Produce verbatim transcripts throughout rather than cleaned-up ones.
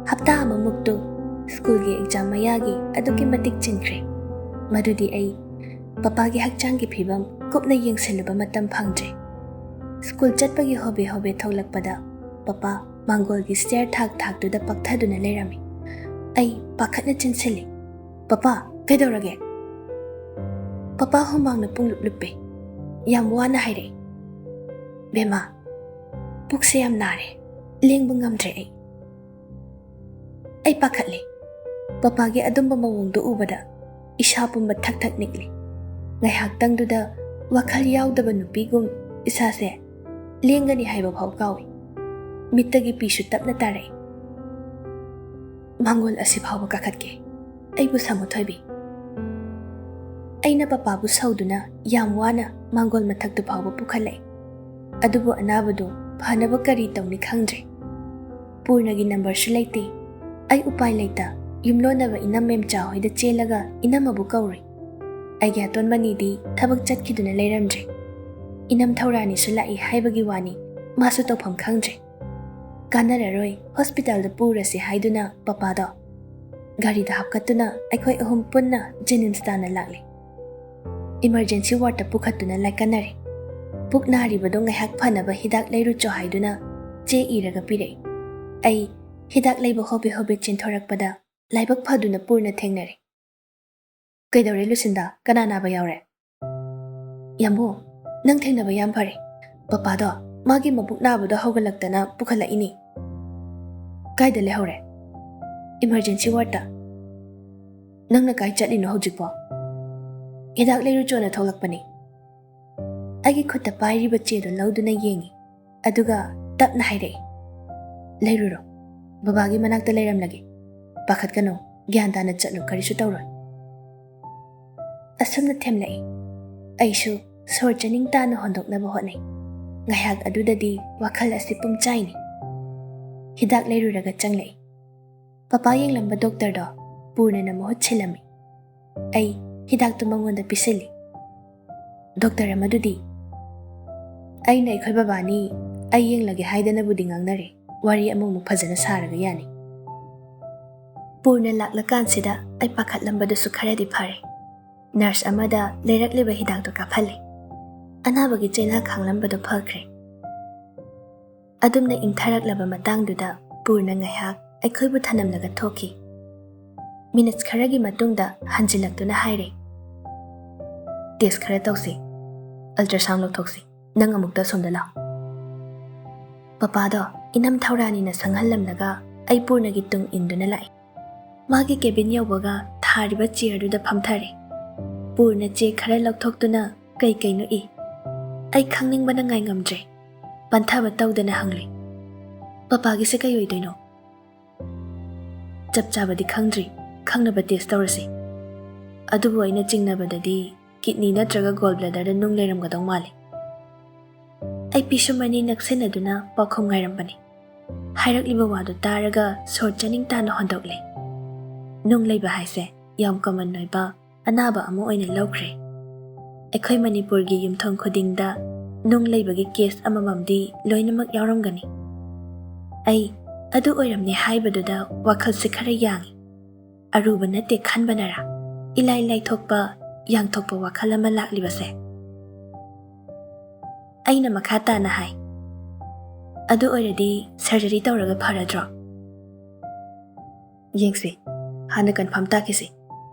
ꯍꯞꯇꯥ ꯑꯃꯃꯨꯛꯇꯨ ꯁ꯭ꯀꯨꯜꯒꯤ ꯑꯦꯛꯖꯥꯝ ꯃꯌꯥꯒꯤ ꯑꯗꯨꯛꯀꯤ ꯃꯇꯤꯛ ꯆꯤꯟꯈ꯭ꯔꯦ꯫ ꯃꯗꯨꯗꯤ ꯑꯩ ꯄꯄꯥꯒꯤ ꯍꯛꯆꯥꯡꯒꯤ ꯐꯤꯕꯝ ꯀꯨꯞꯅ ꯌꯦꯡꯁꯤꯜꯂꯨꯕ ꯃꯇꯝ ꯐꯪꯗ꯭ꯔꯦ꯫ ꯁ꯭ꯀꯨꯜ ꯆꯠꯄꯒꯤ ꯍꯣꯕꯦ ꯍꯣꯕꯦ ꯊꯣꯛꯂꯛꯄꯗ ꯄꯄꯥ ꯃꯥꯡꯒꯣꯜꯒꯤ ꯁ꯭ꯇꯦꯌꯔ ꯊꯥꯛ ꯊꯥꯛꯇꯨꯗ ꯄꯛꯊꯗꯨꯅ ꯂꯩꯔꯝꯃꯤ꯫ ꯑꯩ ꯄꯥꯈꯠꯅ ꯆꯦꯟꯁꯤꯜꯂꯤ꯫ "ꯄꯄꯥ, ꯀꯩꯗꯧꯔꯒꯦ?" ꯄꯄꯥ ꯍꯨꯃꯥꯡꯅ ꯄꯨꯡꯂꯨꯞ ꯂꯨꯞꯄꯦ꯫ ꯌꯥꯝ ꯋꯥꯅ ꯍꯥꯏꯔꯛꯏ, "ꯕꯦꯝꯃ, ꯄꯨꯛꯁꯦ ꯌꯥꯝ ꯅꯥꯔꯦ, ꯂꯦꯡꯕ ꯉꯝꯗ꯭ꯔꯦ ꯑꯩ"꯫ ꯑꯩ ꯄꯥꯈꯠꯂꯦ꯫ ꯄꯄꯥꯒꯤ ꯑꯗꯨꯝꯕ ꯃꯑꯣꯡꯗꯨ ꯎꯕꯗ ꯏꯁꯥ ꯄꯨꯝꯕ ꯊꯛ ꯊꯛ ꯅꯤꯛꯂꯤ꯫ ꯉꯥꯏꯍꯥꯛꯇꯪꯗꯨꯗ ꯋꯥꯈꯜ ꯌꯥꯎꯗꯕ ꯅꯨꯄꯤꯒꯨꯝ ꯏꯁꯥꯁꯦ ꯂꯦꯡꯒꯅꯤ ꯍꯥꯏꯕ ꯐꯥꯎ ꯀꯥꯎꯏ꯫ ꯃꯤꯠꯇꯒꯤ ꯄꯤꯁꯨ ꯇꯞꯅ ꯇꯥꯔꯛꯏ꯫ "ꯃꯥꯡꯒꯣꯜ ꯑꯁꯤ ꯐꯥꯎꯕ ꯀꯥꯈꯠꯀꯦ, ꯑꯩꯕꯨ ꯁꯥꯃꯨ ꯊꯣꯏꯕꯤ"꯫ ꯑꯩꯅ ꯄꯄꯥꯕꯨ ꯁꯧꯗꯨꯅ ꯌꯥꯝ ꯋꯥꯅ ꯃꯥꯡꯒꯣꯜ ꯃꯊꯛꯇꯨ ꯐꯥꯎꯕ ꯄꯨꯈꯠꯂꯛꯏ꯫ ꯑꯗꯨꯕꯨ ꯑꯅꯥꯕꯗꯨ ꯐꯅꯕ ꯀꯔꯤ ꯇꯧꯅꯤ ꯈꯪꯗ꯭ꯔꯦ꯫ ꯄꯨꯔꯅꯒꯤ ꯅꯝꯕꯔꯁꯨ ꯂꯩꯇꯦ꯫ ꯑꯩ ꯎꯄꯥꯏ ꯂꯩꯇ ꯌꯨꯝꯂꯣꯟꯅꯕ ꯏꯅꯝ ꯃꯦꯝꯆꯥ ꯍꯣꯏꯗ ꯆꯦꯜꯂꯒ ꯏꯅꯝꯃꯕꯨ ꯀꯧꯔꯨꯏ꯫ ꯑꯩꯒꯤ ꯑꯇꯣꯟꯕꯅꯤꯗꯤ ꯊꯕꯛ ꯆꯠꯈꯤꯗꯨꯅ ꯂꯩꯔꯝꯗ꯭ꯔꯦ꯫ ꯏꯅꯝ ꯊꯧꯔꯥꯅꯤꯁꯨ ꯂꯥꯛꯏ ꯍꯥꯏꯕꯒꯤ ꯋꯥꯅꯤ, ꯃꯥꯁꯨ ꯇꯧꯐꯝ ꯈꯪꯗ꯭ꯔꯦ꯫ ꯀꯥꯟꯅꯔꯔꯣꯏ, ꯍꯣꯁꯄꯤꯇꯥꯜꯗ ꯄꯨꯔꯁꯤ ꯍꯥꯏꯗꯨꯅ ꯄꯄꯥꯗꯣ ꯒꯥꯔꯤꯗ ꯍꯥꯞꯀꯠꯇꯨꯅ ꯑꯩꯈꯣꯏ ꯑꯍꯨꯝ ꯄꯨꯟꯅ ꯖꯦꯅꯤꯝꯁ ꯇꯥꯟꯅ ꯂꯥꯛꯂꯦ꯫ ꯏꯃꯔꯖꯦꯟꯁꯤ ꯋꯥꯔꯗꯇ ꯄꯨꯈꯠꯇꯨꯅ ꯂꯥꯏꯀꯠꯅꯔꯦ꯫ ꯄꯨꯛ ꯅꯥꯔꯤꯕꯗꯣ ꯉꯥꯏꯍꯥꯛ ꯐꯅꯕ ꯍꯤꯗꯥꯛ ꯂꯩꯔꯨꯆꯣ ꯍꯥꯏꯗꯨꯅ ꯆꯦ ꯏꯔꯒ ꯄꯤꯔꯛꯏ꯫ ꯑꯩ ꯍꯤꯗꯥꯛ ꯂꯩꯕ ꯍꯣꯕꯦ ꯍꯣꯕꯦ ꯆꯦꯟꯊꯣꯔꯛꯄꯗ ꯂꯥꯏꯕꯛ ꯐꯗꯨꯅ ꯄꯨꯔꯅ ꯊꯦꯡꯅꯔꯦ꯫ "ꯀꯩꯗꯧꯔꯦ ꯂꯨꯁꯤꯟꯗ? ꯀꯅꯥ ꯅꯥꯕ ꯌꯥꯎꯔꯦ?" "ꯌꯥꯝꯕꯨ, ꯅꯪ ꯊꯦꯡꯅꯕ ꯌꯥꯝ ꯐꯔꯦ꯫ ꯄꯄꯥꯗꯣ ꯃꯥꯒꯤ ꯃꯕꯨꯛ ꯅꯥꯕꯗꯣ ꯍꯧꯒꯠꯂꯛꯇꯅ ꯄꯨꯈꯠꯂꯛꯏꯅꯤ"꯫ "ꯀꯥꯏꯗ ꯂꯩꯍꯧꯔꯦ?" "ꯏꯃꯔꯖꯦꯟꯁꯤ ꯋꯥꯔꯗꯇ"꯫ "ꯅꯪꯅ ꯀꯥꯏ ꯆꯠꯂꯤꯅꯣ ꯍꯧꯖꯤꯛꯄꯣ?" "ꯍꯤꯗꯥꯛ ꯂꯩꯔꯨꯆꯣꯅ ꯊꯣꯛꯂꯛꯄꯅꯤ"꯫ ꯑꯩꯒꯤ ꯈꯨꯠꯇ ꯄꯥꯏꯔꯤꯕ ꯆꯦꯗꯣ ꯂꯧꯗꯨꯅ ꯌꯦꯡꯉꯤ꯫ ꯑꯗꯨꯒ ꯇꯞꯅ ꯍꯥꯏꯔꯛꯏ, "ꯂꯩꯔꯨꯔꯣ, ꯕꯕꯥꯒꯤ ꯃꯅꯥꯛꯇ ꯂꯩꯔꯝꯂꯒꯦ꯫ ꯄꯥꯈꯠꯀꯅꯨ, ꯒ꯭ꯌꯥꯟ ꯇꯥꯅ ꯆꯠꯂꯨ, ꯀꯔꯤꯁꯨ ꯇꯧꯔꯣꯏ"꯫ ꯑꯁꯨꯝꯅ ꯊꯦꯝꯂꯛꯏ꯫ ꯑꯩꯁꯨ ꯁꯣꯔ ꯆꯅꯤꯡ ꯇꯥꯅ ꯍꯣꯟꯗꯣꯛꯅꯕ ꯍꯣꯠꯅꯩ꯫ ꯉꯥꯏꯍꯥꯛ ꯑꯗꯨꯗꯗꯤ ꯋꯥꯈꯜ ꯑꯁꯤ ꯄꯨꯝꯆꯥꯏꯅꯤ꯫ ꯍꯤꯗꯥꯛ ꯂꯩꯔꯨꯔꯒ ꯆꯪꯂꯛꯏ꯫ ꯄꯄꯥ ꯌꯦꯡꯂꯝꯕ ꯗꯣꯛꯇꯔꯗꯣ ꯄꯨꯔꯅꯅ ꯃꯍꯨꯠ ꯁꯤꯜꯂꯝꯃꯤ꯫ ꯑꯩ ꯍꯤꯗꯥꯛꯇꯨ ꯃꯉꯣꯟꯗ ꯄꯤꯁꯤꯜꯂꯤ꯫ ꯗꯣꯛꯇꯔ ꯑꯃꯗꯨꯗꯤ, "ꯑꯩꯅ ꯑꯩꯈꯣꯏ ꯕꯕꯥꯅꯤ ꯑꯩ ꯌꯦꯡꯂꯒꯦ ꯍꯥꯏꯗꯅꯕꯨꯗꯤ ꯉꯥꯡꯅꯔꯦ, ꯋꯥꯔꯤ ꯑꯃꯃꯨꯛ ꯐꯖꯅ ꯁꯥꯔꯒ ꯌꯥꯅꯤ"꯫ ꯄꯨꯔꯅ ꯂꯥꯛꯂꯀꯥꯟꯁꯤꯗ ꯑꯩ ꯄꯥꯈꯠꯂꯝꯕꯗꯨꯁꯨ ꯈꯔꯗꯤ ꯐꯔꯦ꯫ ꯅꯔꯁ ꯑꯃꯗ ꯂꯩꯔꯛꯂꯤꯕ ꯍꯤꯗꯥꯛꯇꯨ ꯀꯥꯞꯍꯜꯂꯦ꯫ ꯑꯅꯥꯕꯒꯤ ꯆꯩꯅꯥ ꯈꯥꯡꯂꯝꯕꯗꯨ ꯐꯈ꯭ꯔꯦ꯫ ꯑꯗꯨꯝꯅ ꯏꯪꯊꯔꯛꯂꯕ ꯃꯇꯥꯡꯗꯨꯗ ꯄꯨꯔꯅ ꯉꯥꯏꯍꯥꯛ ꯑꯩꯈꯣꯏꯕꯨ ꯊꯅꯝꯂꯒ ꯊꯣꯛꯈꯤ꯫ ꯃꯤꯅꯠꯁ ꯈꯔꯒꯤ ꯃꯇꯨꯡꯗ ꯍꯟꯖꯤꯜꯂꯛꯇꯨꯅ ꯍꯥꯏꯔꯦ, "ꯇꯦꯁ ꯈꯔ ꯇꯧꯁꯤ, ꯑꯜꯇ꯭ꯔꯥꯁꯥꯎꯟ ꯂꯧꯊꯣꯛꯁꯤ, ꯅꯪ ꯑꯃꯨꯛꯇ ꯑꯁꯣꯝꯗ ꯂꯥꯛꯑꯣ"꯫ ꯄꯄꯥꯗꯣ ꯏꯅꯝ ꯊꯧꯔꯥꯅꯤꯅ ꯁꯪꯍꯜꯂꯝꯂꯒ ꯑꯩ ꯄꯨꯔꯅꯒꯤ ꯇꯨꯡ ꯏꯟꯗꯨꯅ ꯂꯥꯛꯏ꯫ ꯃꯥꯒꯤ ꯀꯦꯕꯤꯟ ꯌꯧꯕꯒ ꯊꯥꯔꯤꯕ ꯆꯤꯌꯔꯗꯨꯗ ꯐꯝꯊꯔꯦ꯫ ꯄꯨꯔꯅ ꯆꯦ ꯈꯔ ꯂꯧꯊꯣꯛꯇꯨꯅ ꯀꯩ ꯀꯩꯅꯣ ꯏ꯫ ꯑꯩ ꯈꯪꯅꯤꯡꯕꯅ ꯉꯥꯏꯉꯝꯗ꯭ꯔꯦ꯫ ꯄꯟꯊꯕ ꯇꯧꯗꯅ ꯍꯪꯂꯦ, "ꯄꯄꯥꯒꯤꯁꯦ ꯀꯩ ꯑꯣꯏꯗꯣꯏꯅꯣ?" "ꯆꯞ ꯆꯥꯕꯗꯤ ꯈꯪꯗ꯭ꯔꯤ, ꯈꯪꯅꯕ ꯇꯦꯁ ꯇꯧꯔꯁꯤ꯫ ꯑꯗꯨꯕꯨ ꯑꯩꯅ ꯆꯤꯡꯅꯕꯗꯗꯤ ꯀꯤꯗꯅꯤ ꯅꯠꯇ꯭ꯔꯒ ꯒꯣꯜ ꯕ꯭ꯂꯦꯗꯔꯗ ꯅꯨꯡ ꯂꯩꯔꯝꯒꯗꯧ ꯃꯥꯜꯂꯤ"꯫ ꯑꯩ ꯄꯤꯁꯨꯝ ꯑꯅꯤ ꯅꯛꯁꯤꯟꯅꯗꯨꯅ ꯄꯥꯎꯈꯨꯝ ꯉꯥꯏꯔꯝꯕꯅꯤ꯫ ꯍꯥꯏꯔꯛꯂꯤꯕ ꯋꯥꯗꯨ ꯇꯥꯔꯒ ꯁꯣꯔ ꯆꯥꯅꯤꯡ ꯇꯥꯅ ꯍꯣꯟꯗꯣꯛꯂꯦ꯫ ꯅꯨꯡ ꯂꯩꯕ ꯍꯥꯏꯁꯦ ꯌꯥꯝ ꯀꯃꯟ ꯑꯣꯏꯕ ꯑꯅꯥꯕ ꯑꯃ ꯑꯣꯏꯅ ꯂꯧꯈ꯭ꯔꯦ꯫ ꯑꯩꯈꯣꯏ ꯃꯅꯤꯄꯨꯔꯒꯤ ꯌꯨꯝꯊꯣꯡ ꯈꯨꯗꯤꯡꯗ ꯅꯨꯡ ꯂꯩꯕꯒꯤ ꯀꯦꯁ ꯑꯃꯃꯝꯗꯤ ꯂꯣꯏꯅꯃꯛ ꯌꯥꯎꯔꯝꯒꯅꯤ꯫ ꯑꯩ ꯑꯗꯨ ꯑꯣꯏꯔꯝꯅꯤ ꯍꯥꯏꯕꯗꯨꯗ ꯋꯥꯈꯜꯁꯦ ꯈꯔ ꯌꯥꯡꯏ꯫ ꯑꯔꯨꯕ ꯅꯠꯇꯦ ꯈꯟꯕꯅꯔꯥ, ꯏꯂꯥꯏ ꯂꯥꯏꯊꯣꯛꯄ, ꯌꯥꯡꯊꯣꯛꯄ ꯋꯥꯈꯜ ꯑꯃ ꯂꯥꯛꯂꯤꯕꯁꯦ꯫ ꯑꯩꯅ ꯃꯈꯥ ꯇꯥꯅ ꯍꯥꯏ, "ꯑꯗꯨ ꯑꯣꯏꯔꯗꯤ ꯁꯔꯖꯔꯤ ꯇꯧꯔꯒ ꯐꯔꯗ꯭ꯔꯣ?" "ꯌꯦꯡꯁꯤ, ꯍꯥꯟꯅ ꯀꯟꯐꯥꯔꯝ ꯇꯥꯈꯤꯁꯤ꯫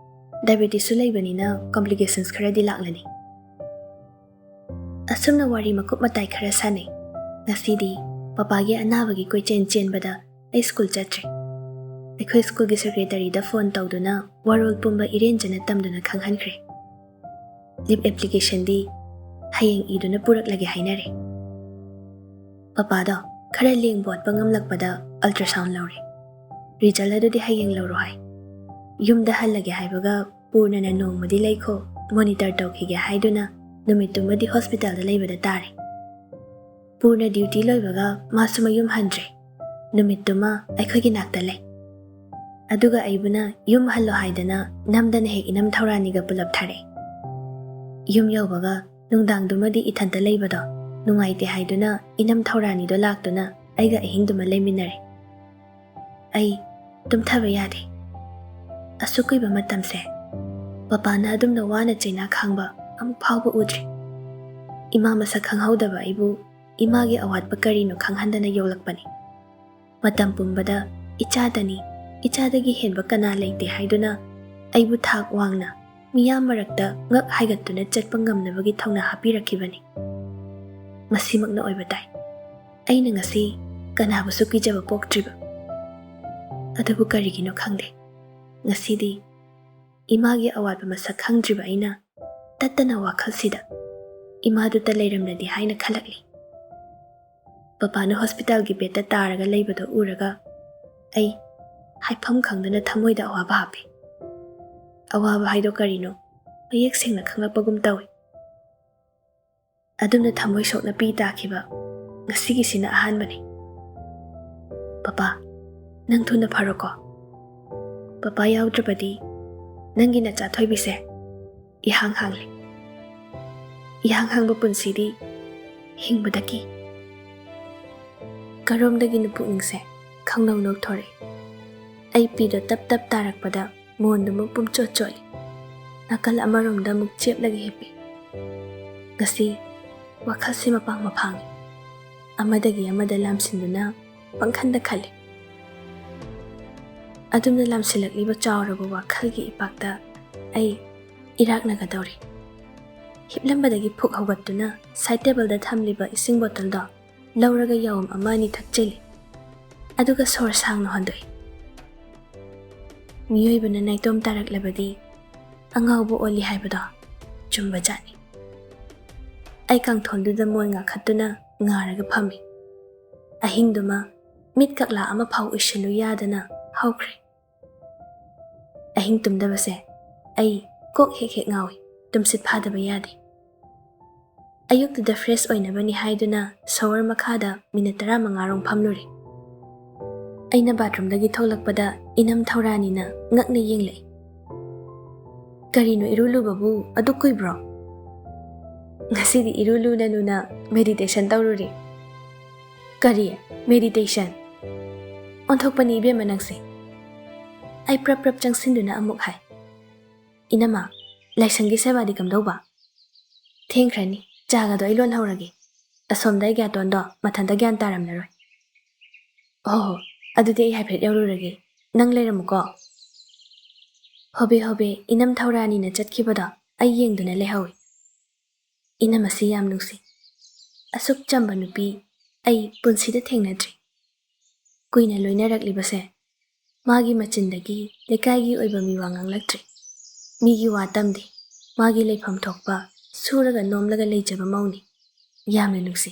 ꯗꯥꯏꯕꯦꯇꯤꯁꯁꯨ ꯂꯩꯕꯅꯤꯅ ꯀꯣꯝꯄ꯭ꯂꯤꯀꯦꯁꯟꯁ ꯈꯔꯗꯤ ꯂꯥꯛꯂꯅꯤ"꯫ ꯑꯁꯨꯝꯅ ꯋꯥꯔꯤ ꯃꯀꯨꯞ ꯃꯇꯥꯏ ꯈꯔ ꯁꯥꯟꯅꯩ꯫ ꯉꯁꯤꯗꯤ ꯄꯄꯥꯒꯤ ꯑꯅꯥꯕꯒꯤ ꯀꯣꯏꯆꯦꯟ ꯆꯦꯟꯕꯗ ꯑꯩ ꯁ꯭ꯀꯨꯜ ꯆꯠꯇ꯭ꯔꯦ꯫ ꯑꯩꯈꯣꯏ ꯁ꯭ꯀꯨꯜꯒꯤ ꯁꯦꯀ꯭ꯔꯦꯇꯔꯤꯗ ꯐꯣꯟ ꯇꯧꯗꯨꯅ ꯋꯥꯔꯣꯜ ꯄꯨꯝꯕ ꯏꯔꯦꯟꯖꯅ ꯇꯝꯗꯨꯅ ꯈꯪꯍꯟꯈ꯭ꯔꯦ꯫ ꯂꯤꯞ ꯑꯦꯄ꯭ꯂꯤꯀꯦꯁꯟꯗꯤ ꯍꯌꯦꯡ ꯏꯗꯨꯅ ꯄꯨꯔꯛꯂꯒꯦ ꯍꯥꯏꯅꯔꯦ꯫ ꯄꯄꯥꯗꯣ ꯈꯔ ꯂꯦꯡꯕ ꯑꯣꯠꯄ ꯉꯝꯂꯛꯄꯗ ꯑꯜꯇ꯭ꯔꯥꯁꯥꯎꯟ ꯂꯧꯔꯦ꯫ ꯔꯤꯖꯜ ꯑꯗꯨꯗꯤ ꯍꯌꯦꯡ ꯂꯧꯔꯣ ꯍꯥꯏ꯫ ꯌꯨꯝꯗ ꯍꯜꯂꯒꯦ ꯍꯥꯏꯕꯒ ꯄꯨꯔꯅꯅ ꯅꯣꯡꯃꯗꯤ ꯂꯩꯈꯣ, ꯃꯣꯅꯤꯇꯔ ꯇꯧꯈꯤꯒꯦ ꯍꯥꯏꯗꯨꯅ ꯅꯨꯃꯤꯠꯇꯨꯃꯗꯤ ꯍꯣꯁꯄꯤꯇꯥꯜꯗ ꯂꯩꯕꯗ ꯇꯥꯔꯦ꯫ ꯄꯨꯔꯅ ꯗ꯭ꯌꯨꯇꯤ ꯂꯣꯏꯕꯒ ꯃꯥꯁꯨ ꯃꯌꯨꯝ ꯍꯟꯗ꯭ꯔꯦ꯫ ꯅꯨꯃꯤꯠꯇꯨꯃ ꯑꯩꯈꯣꯏꯒꯤ ꯅꯥꯛꯇ ꯂꯩ꯫ ꯑꯗꯨꯒ ꯑꯩꯕꯨꯅ ꯌꯨꯝ ꯍꯜꯂꯣ ꯍꯥꯏꯗꯅ ꯅꯝꯗꯅ ꯍꯦꯛ ꯏꯅꯝ ꯊꯧꯔꯥꯅꯤꯒ ꯄꯨꯂꯞ ꯊꯥꯔꯛꯏ꯫ ꯌꯨꯝ ꯌꯧꯕꯒ ꯅꯨꯡꯗꯥꯡꯗꯨꯃꯗꯤ ꯏꯊꯟꯇ ꯂꯩꯕꯗꯣ ꯅꯨꯡꯉꯥꯏꯇꯦ ꯍꯥꯏꯗꯨꯅ ꯏꯅꯝ ꯊꯧꯔꯥꯅꯤꯗꯣ ꯂꯥꯛꯇꯨꯅ ꯑꯩꯒ ꯑꯍꯤꯡꯗꯨꯃ ꯂꯩꯃꯤꯟꯅꯔꯦ꯫ ꯑꯩ ꯇꯨꯝꯊꯕ ꯌꯥꯗꯦ꯫ ꯑꯁꯨꯛ ꯀꯨꯏꯕ ꯃꯇꯝꯁꯦ ꯄꯄꯥꯅ ꯑꯗꯨꯝꯅ ꯋꯥꯅ ꯆꯩꯅꯥ ꯈꯥꯡꯕ ꯑꯃꯨꯛ ꯐꯥꯎꯕ ꯎꯗ꯭ꯔꯤ꯫ ꯏꯃꯥ ꯃꯁꯛ ꯈꯪꯍꯧꯗꯕ ꯑꯩꯕꯨ ꯏꯃꯥꯒꯤ ꯑꯋꯥꯠꯄ ꯀꯔꯤꯅꯣ ꯈꯪꯍꯟꯗꯅ ꯌꯣꯛꯂꯛꯄꯅꯤ꯫ ꯃꯇꯝ ꯄꯨꯝꯕꯗ ꯏꯆꯥꯗꯅꯤ, ꯏꯆꯥꯗꯒꯤ ꯍꯦꯟꯕ ꯀꯅꯥ ꯂꯩꯇꯦ ꯍꯥꯏꯗꯨꯅ ꯑꯩꯕꯨ ꯊꯥꯛ ꯋꯥꯡꯅ ꯃꯤꯌꯥꯝ ꯃꯔꯛꯇ ꯉꯛ ꯍꯥꯏꯒꯠꯇꯨꯅ ꯆꯠꯄ ꯉꯝꯅꯕꯒꯤ ꯊꯧꯅꯥ ꯍꯥꯞꯄꯤꯔꯛꯈꯤꯕꯅꯤ꯫ ꯃꯁꯤꯃꯛꯅ ꯑꯣꯏꯕ ꯇꯥꯏ꯫ ꯑꯩꯅ ꯉꯁꯤ ꯀꯅꯥꯕꯨꯁꯨ ꯀꯤꯖꯕ ꯄꯣꯛꯇ꯭ꯔꯤꯕ꯫ ꯑꯗꯨꯕꯨ ꯀꯔꯤꯒꯤꯅꯣ ꯈꯪꯗꯦ, ꯉꯁꯤꯗꯤ ꯏꯃꯥꯒꯤ ꯑꯋꯥꯠꯄ ꯃꯁꯛ ꯈꯪꯗ꯭ꯔꯤꯕ ꯑꯩꯅ ꯇꯠꯇꯅ ꯋꯥꯈꯜꯁꯤꯗ ꯏꯃꯥꯗꯨꯇ ꯂꯩꯔꯝꯂꯗꯤ ꯍꯥꯏꯅ ꯈꯜꯂꯛꯂꯤ꯫ ꯄꯄꯥꯅ ꯍꯣꯁꯄꯤꯇꯥꯜꯒꯤ ꯕꯦꯗꯇ ꯇꯥꯔꯒ ꯂꯩꯕꯗꯣ ꯎꯔꯒ ꯑꯩ ꯍꯥꯏꯐꯝ ꯈꯪꯗꯅ ꯊꯃꯣꯏꯗ ꯑꯋꯥꯕ ꯍꯥꯞꯄꯤ꯫ ꯑꯋꯥꯕ ꯍꯥꯏꯗꯣ ꯀꯔꯤꯅꯣ ꯃꯌꯦꯛ ꯁꯦꯡꯅ ꯈꯪꯂꯛꯄꯒꯨꯝ ꯇꯧꯏ꯫ ꯑꯗꯨꯝꯅ ꯊꯃꯣꯏ ꯁꯣꯛꯅ ꯄꯤ ꯇꯥꯈꯤꯕ ꯉꯁꯤꯒꯤꯁꯤꯅ ꯑꯍꯥꯟꯕꯅꯤ꯫ "ꯄꯄꯥ, ꯅꯪ ꯊꯨꯅ ꯐꯔꯣꯀꯣ꯫ ꯄꯄꯥ ꯌꯥꯎꯗ꯭ꯔꯕꯗꯤ ꯅꯪꯒꯤ ꯅꯆꯥ ꯊꯣꯏꯕꯤꯁꯦ ꯏꯍꯥꯡ ꯍꯥꯡꯂꯦ꯫ ꯏꯍꯥꯡ ꯍꯥꯡꯕ ꯄꯨꯟꯁꯤꯗꯤ ꯍꯤꯡꯕꯗꯒꯤ ꯀꯔꯣꯝꯗꯒꯤꯅꯣ ꯄꯨꯛꯅꯤꯡꯁꯦ ꯈꯪꯅꯧ ꯅꯧꯊꯣꯔꯛꯏ꯫ ꯑꯩ ꯄꯤꯗꯣ ꯇꯞ ꯇꯞ ꯇꯥꯔꯛꯄꯗ ꯃꯣꯟꯗꯨꯃ ꯄꯨꯝꯆꯣꯠ ꯆꯣꯠꯂꯤ꯫ ꯅꯥꯀꯜ ꯑꯃꯔꯣꯝꯗ ꯑꯃꯨꯛ ꯆꯦꯞꯂꯒ ꯍꯤꯞꯄꯤ꯫ ꯉꯁꯤ ꯋꯥꯈꯜꯁꯤ ꯃꯄꯥꯡ ꯃꯐꯥꯡꯉꯤ꯫ ꯑꯃꯗꯒꯤ ꯑꯃꯗ ꯂꯥꯝꯁꯤꯟꯗꯨꯅ ꯄꯪꯈꯟꯗ ꯈꯜꯂꯤ꯫ ꯑꯗꯨꯝꯅ ꯂꯥꯝꯁꯤꯜꯂꯛꯂꯤꯕ ꯆꯥꯎꯔꯕ ꯋꯥꯈꯜꯒꯤ ꯏꯄꯥꯛꯇ ꯑꯩ ꯏꯔꯥꯛꯅꯒꯗꯧꯔꯤ꯫ ꯍꯤꯞꯂꯝꯕꯗꯒꯤ ꯐꯨꯛ ꯍꯧꯒꯠꯇꯨꯅ ꯁꯥꯏꯠ ꯇꯦꯕꯜꯗ ꯊꯝꯂꯤꯕ ꯏꯁꯤꯡ ꯕꯣꯇꯜꯗꯣ ꯂꯧꯔꯒ ꯌꯥꯎꯝ ꯑꯃ ꯑꯅꯤ ꯊꯛꯆꯤꯜꯂꯤ꯫ ꯑꯗꯨꯒ ꯁꯣꯔ ꯁꯥꯡꯅ ꯍꯣꯟꯗꯣꯛꯏ꯫ ꯃꯤꯑꯣꯏꯕꯅ ꯅꯥꯏꯇꯣꯝ ꯇꯥꯔꯛꯂꯕꯗꯤ ꯑꯉꯥꯎꯕ ꯑꯣꯜꯂꯤ ꯍꯥꯏꯕꯗꯣ ꯆꯨꯝꯕ ꯖꯥꯠꯅꯤ꯫ ꯑꯩ ꯀꯥꯡꯊꯣꯟꯗꯨꯗ ꯃꯣꯟ ꯉꯥꯈꯠꯇꯨꯅ ꯉꯥꯔꯒ ꯐꯝꯃꯤ꯫ ꯑꯍꯤꯡꯗꯨꯃ ꯃꯤꯠ ꯀꯛꯂꯥ ꯑꯃ ꯐꯥꯎ ꯎꯏꯁꯤꯜꯂꯨ ꯌꯥꯗꯅ ꯍꯧꯈ꯭ꯔꯦ꯫ ꯑꯍꯤꯡ ꯇꯨꯝꯗꯕꯁꯦ ꯑꯩ ꯀꯣꯛ ꯍꯦꯛ ꯍꯦꯛ ꯉꯥꯎꯏ, ꯇꯨꯝꯁꯤꯠ ꯐꯥꯗꯕ ꯌꯥꯗꯦ꯫ ꯑꯌꯨꯛꯇꯨꯗ ꯐ꯭ꯔꯦꯁ ꯑꯣꯏꯅꯕꯅꯤ ꯍꯥꯏꯗꯨꯅ ꯁꯣꯋꯔ ꯃꯈꯥꯗ ꯃꯤꯅꯤꯠ ꯇꯔꯥꯃꯉꯥꯔꯣꯝ ꯐꯝꯂꯨꯔꯦ꯫ ꯑꯩꯅ ꯕꯥꯊꯔꯨꯝꯗꯒꯤ ꯊꯣꯛꯂꯛꯄꯗ ꯏꯅꯝ ꯊꯧꯔꯥꯅꯤꯅ ꯉꯛꯅ ꯌꯦꯡꯂꯛꯏ꯫ "ꯀꯔꯤꯅꯣ ꯏꯔꯨ ꯂꯨꯕꯕꯨ ꯑꯗꯨꯛ ꯀꯨꯏꯕ꯭ꯔꯣ?" "ꯉꯁꯤꯗꯤ ꯏꯔꯨ ꯂꯨꯅ ꯂꯨꯅ ꯃꯦꯗꯤꯇꯦꯁꯟ ꯇꯧꯔꯨꯔꯦ꯫" "ꯀꯔꯤ ꯃꯦꯗꯤꯇꯦꯁꯟ?" "ꯑꯣꯟꯊꯣꯛꯄꯅꯤ ꯏꯕꯦꯝꯃ ꯅꯪꯁꯦ꯫ ꯑꯩ ꯄ꯭ꯔꯞ ꯄ꯭ꯔꯞ ꯆꯪꯁꯤꯟꯗꯨꯅ ꯑꯃꯨꯛ ꯍꯥꯏ, "ꯏꯅꯝꯃ, ꯂꯥꯏꯁꯪꯒꯤ ꯁꯦꯕꯥꯗꯤ ꯀꯝꯗꯧꯕ?" "ꯊꯦꯡꯈ꯭ꯔꯅꯤ, ꯆꯥꯒꯗꯣ ꯑꯩ ꯂꯣꯟꯍꯧꯔꯒꯦ꯫ ꯑꯁꯣꯝꯗ ꯑꯩ ꯒ꯭ꯌꯥꯇꯣꯟꯗꯣ ꯃꯊꯟꯇ ꯒ꯭ꯌꯥꯟ ꯇꯥꯔꯝꯂꯔꯣꯏ꯫ ꯍꯣ ꯍꯣ, ꯑꯗꯨꯗꯤ ꯑꯩ ꯍꯥꯏꯐꯦꯠ ꯌꯧꯔꯨꯔꯒꯦ, ꯅꯪ ꯂꯩꯔꯝꯃꯨꯀꯣ꯫" ꯍꯣꯕꯦ ꯍꯣꯕꯦ ꯏꯅꯝ ꯊꯧꯔꯥꯅꯤꯅ ꯆꯠꯈꯤꯕꯗꯣ ꯑꯩ ꯌꯦꯡꯗꯨꯅ ꯂꯩꯍꯧꯏ꯫ ꯏꯅꯝ ꯑꯁꯤ ꯌꯥꯝ ꯅꯨꯡꯁꯤ꯫ ꯑꯁꯨꯛ ꯆꯝꯕ ꯅꯨꯄꯤ ꯑꯩ ꯄꯨꯟꯁꯤꯗ ꯊꯦꯡꯅꯗ꯭ꯔꯤ꯫ ꯀꯨꯏꯅ ꯂꯣꯏꯅꯔꯛꯂꯤꯕꯁꯦ ꯃꯥꯒꯤ ꯃꯆꯤꯟꯗꯒꯤ ꯂꯩꯀꯥꯏꯒꯤ ꯑꯣꯏꯕ ꯃꯤꯋꯥ ꯉꯥꯡꯂꯛꯇ꯭ꯔꯤ꯫ ꯃꯤꯒꯤ ꯋꯥ ꯇꯝꯗꯦ꯫ ꯃꯥꯒꯤ ꯂꯩꯐꯝ ꯊꯣꯛꯄ ꯁꯨꯔꯒ ꯅꯣꯝꯂꯒ ꯂꯩꯖꯕ ꯃꯧꯅꯤ꯫ ꯌꯥꯝꯅ ꯅꯨꯡꯁꯤ꯫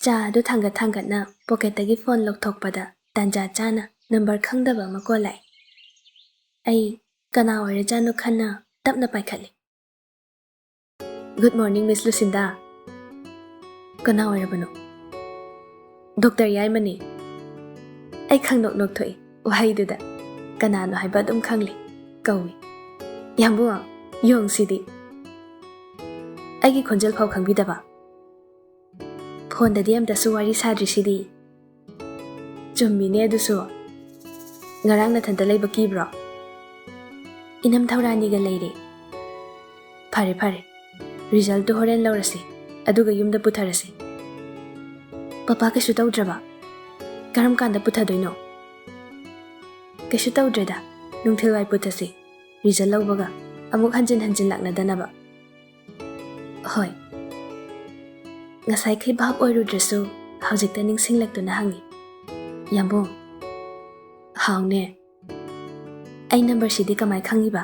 ꯆꯥ ꯑꯗꯨ ꯊꯥꯡꯒꯠ ꯊꯥꯡꯒꯠꯅ ꯄꯣꯀꯦꯠꯇꯒꯤ ꯐꯣꯟ ꯂꯧꯊꯣꯛꯄꯗ ꯇꯥꯟꯖꯥ ꯆꯥꯅ ꯅꯝꯕꯔ ꯈꯪꯗꯕ ꯑꯃ ꯀꯣꯜ ꯂꯥꯛꯏ꯫ ꯑꯩ ꯀꯅꯥ ꯑꯣꯏꯔꯖꯥꯠꯅꯣ ꯈꯟꯅ ꯇꯞꯅ ꯄꯥꯏꯈꯠꯂꯤ꯫ "Good morning, Miss ꯂꯨꯁꯤꯟꯗꯥ꯫" "ꯀꯅꯥ ꯑꯣꯏꯔꯕꯅꯣ?" "ꯗꯣꯛꯇꯔ ꯌꯥꯏꯃꯅꯤ꯫" ꯑꯩ ꯈꯪꯅꯣꯛ ꯅꯣꯛꯊꯣꯛꯏ ꯋꯥꯍꯩꯗꯨꯗ꯫ ꯀꯅꯥꯅꯣ ꯍꯥꯏꯕ ꯑꯗꯨꯝ ꯈꯪꯂꯦ꯫ ꯀꯧꯏ꯫ "ꯌꯥꯝꯕꯨꯡ, ꯌꯣꯡꯁꯤꯗꯤ꯫ ꯑꯩꯒꯤ ꯈꯣꯟꯖꯦꯜ ꯐꯥꯎ ꯈꯪꯕꯤꯗꯕ?" "ꯐꯣꯟꯗꯗꯤ ꯑꯝꯇꯁꯨ ꯋꯥꯔꯤ ꯁꯥꯗ꯭ꯔꯤꯁꯤꯗꯤ꯫" "ꯆꯨꯝꯃꯤꯅꯦ ꯑꯗꯨꯁꯨ꯫ ꯉꯔꯥꯡ ꯅꯊꯟꯇ ꯂꯩꯕ ꯀꯤꯕ꯭ꯔꯣ?" "ꯏꯅꯝ ꯊꯧꯔꯥꯅꯤꯒ ꯂꯩꯔꯦ꯫" "ꯐꯔꯦ ꯐꯔꯦ, ꯔꯤꯖꯜꯇꯨ ꯍꯣꯔꯦꯟ ꯂꯧꯔꯁꯤ, ꯑꯗꯨꯒ ꯌꯨꯝꯗ ꯄꯨꯊꯔꯁꯤ꯫" "ꯄꯄꯥ ꯀꯩꯁꯨ ꯇꯧꯗ꯭ꯔꯕ? ꯀꯔꯝ ꯀꯥꯟꯗ ꯄꯨꯊꯗꯣꯏꯅꯣ?" "ꯀꯩꯁꯨ ꯇꯧꯗ꯭ꯔꯦꯗ, ꯅꯨꯡꯊꯤꯜꯋꯥꯏ ꯄꯨꯊꯁꯤ, ꯔꯤꯖꯜ ꯂꯧꯕꯒ ꯑꯃꯨꯛ ꯍꯟꯖꯤꯟ ꯍꯟꯖꯤꯟ ꯂꯥꯛꯅꯗꯅꯕ꯫" "ꯍꯣꯏ꯫" ꯉꯁꯥꯏꯈꯩ ꯚꯥꯞ ꯑꯣꯏꯔꯨꯗ꯭ꯔꯁꯨ ꯍꯧꯖꯤꯛꯇ ꯅꯤꯡꯁꯤꯡꯂꯛꯇꯨꯅ ꯍꯪꯉꯤ, "ꯌꯥꯝꯕꯨꯡ꯫" "ꯍꯥꯎꯅꯦ꯫ ꯑꯩ ꯅꯝꯕꯔꯁꯤꯗꯤ ꯀꯃꯥꯏ ꯈꯪꯉꯤꯕ?"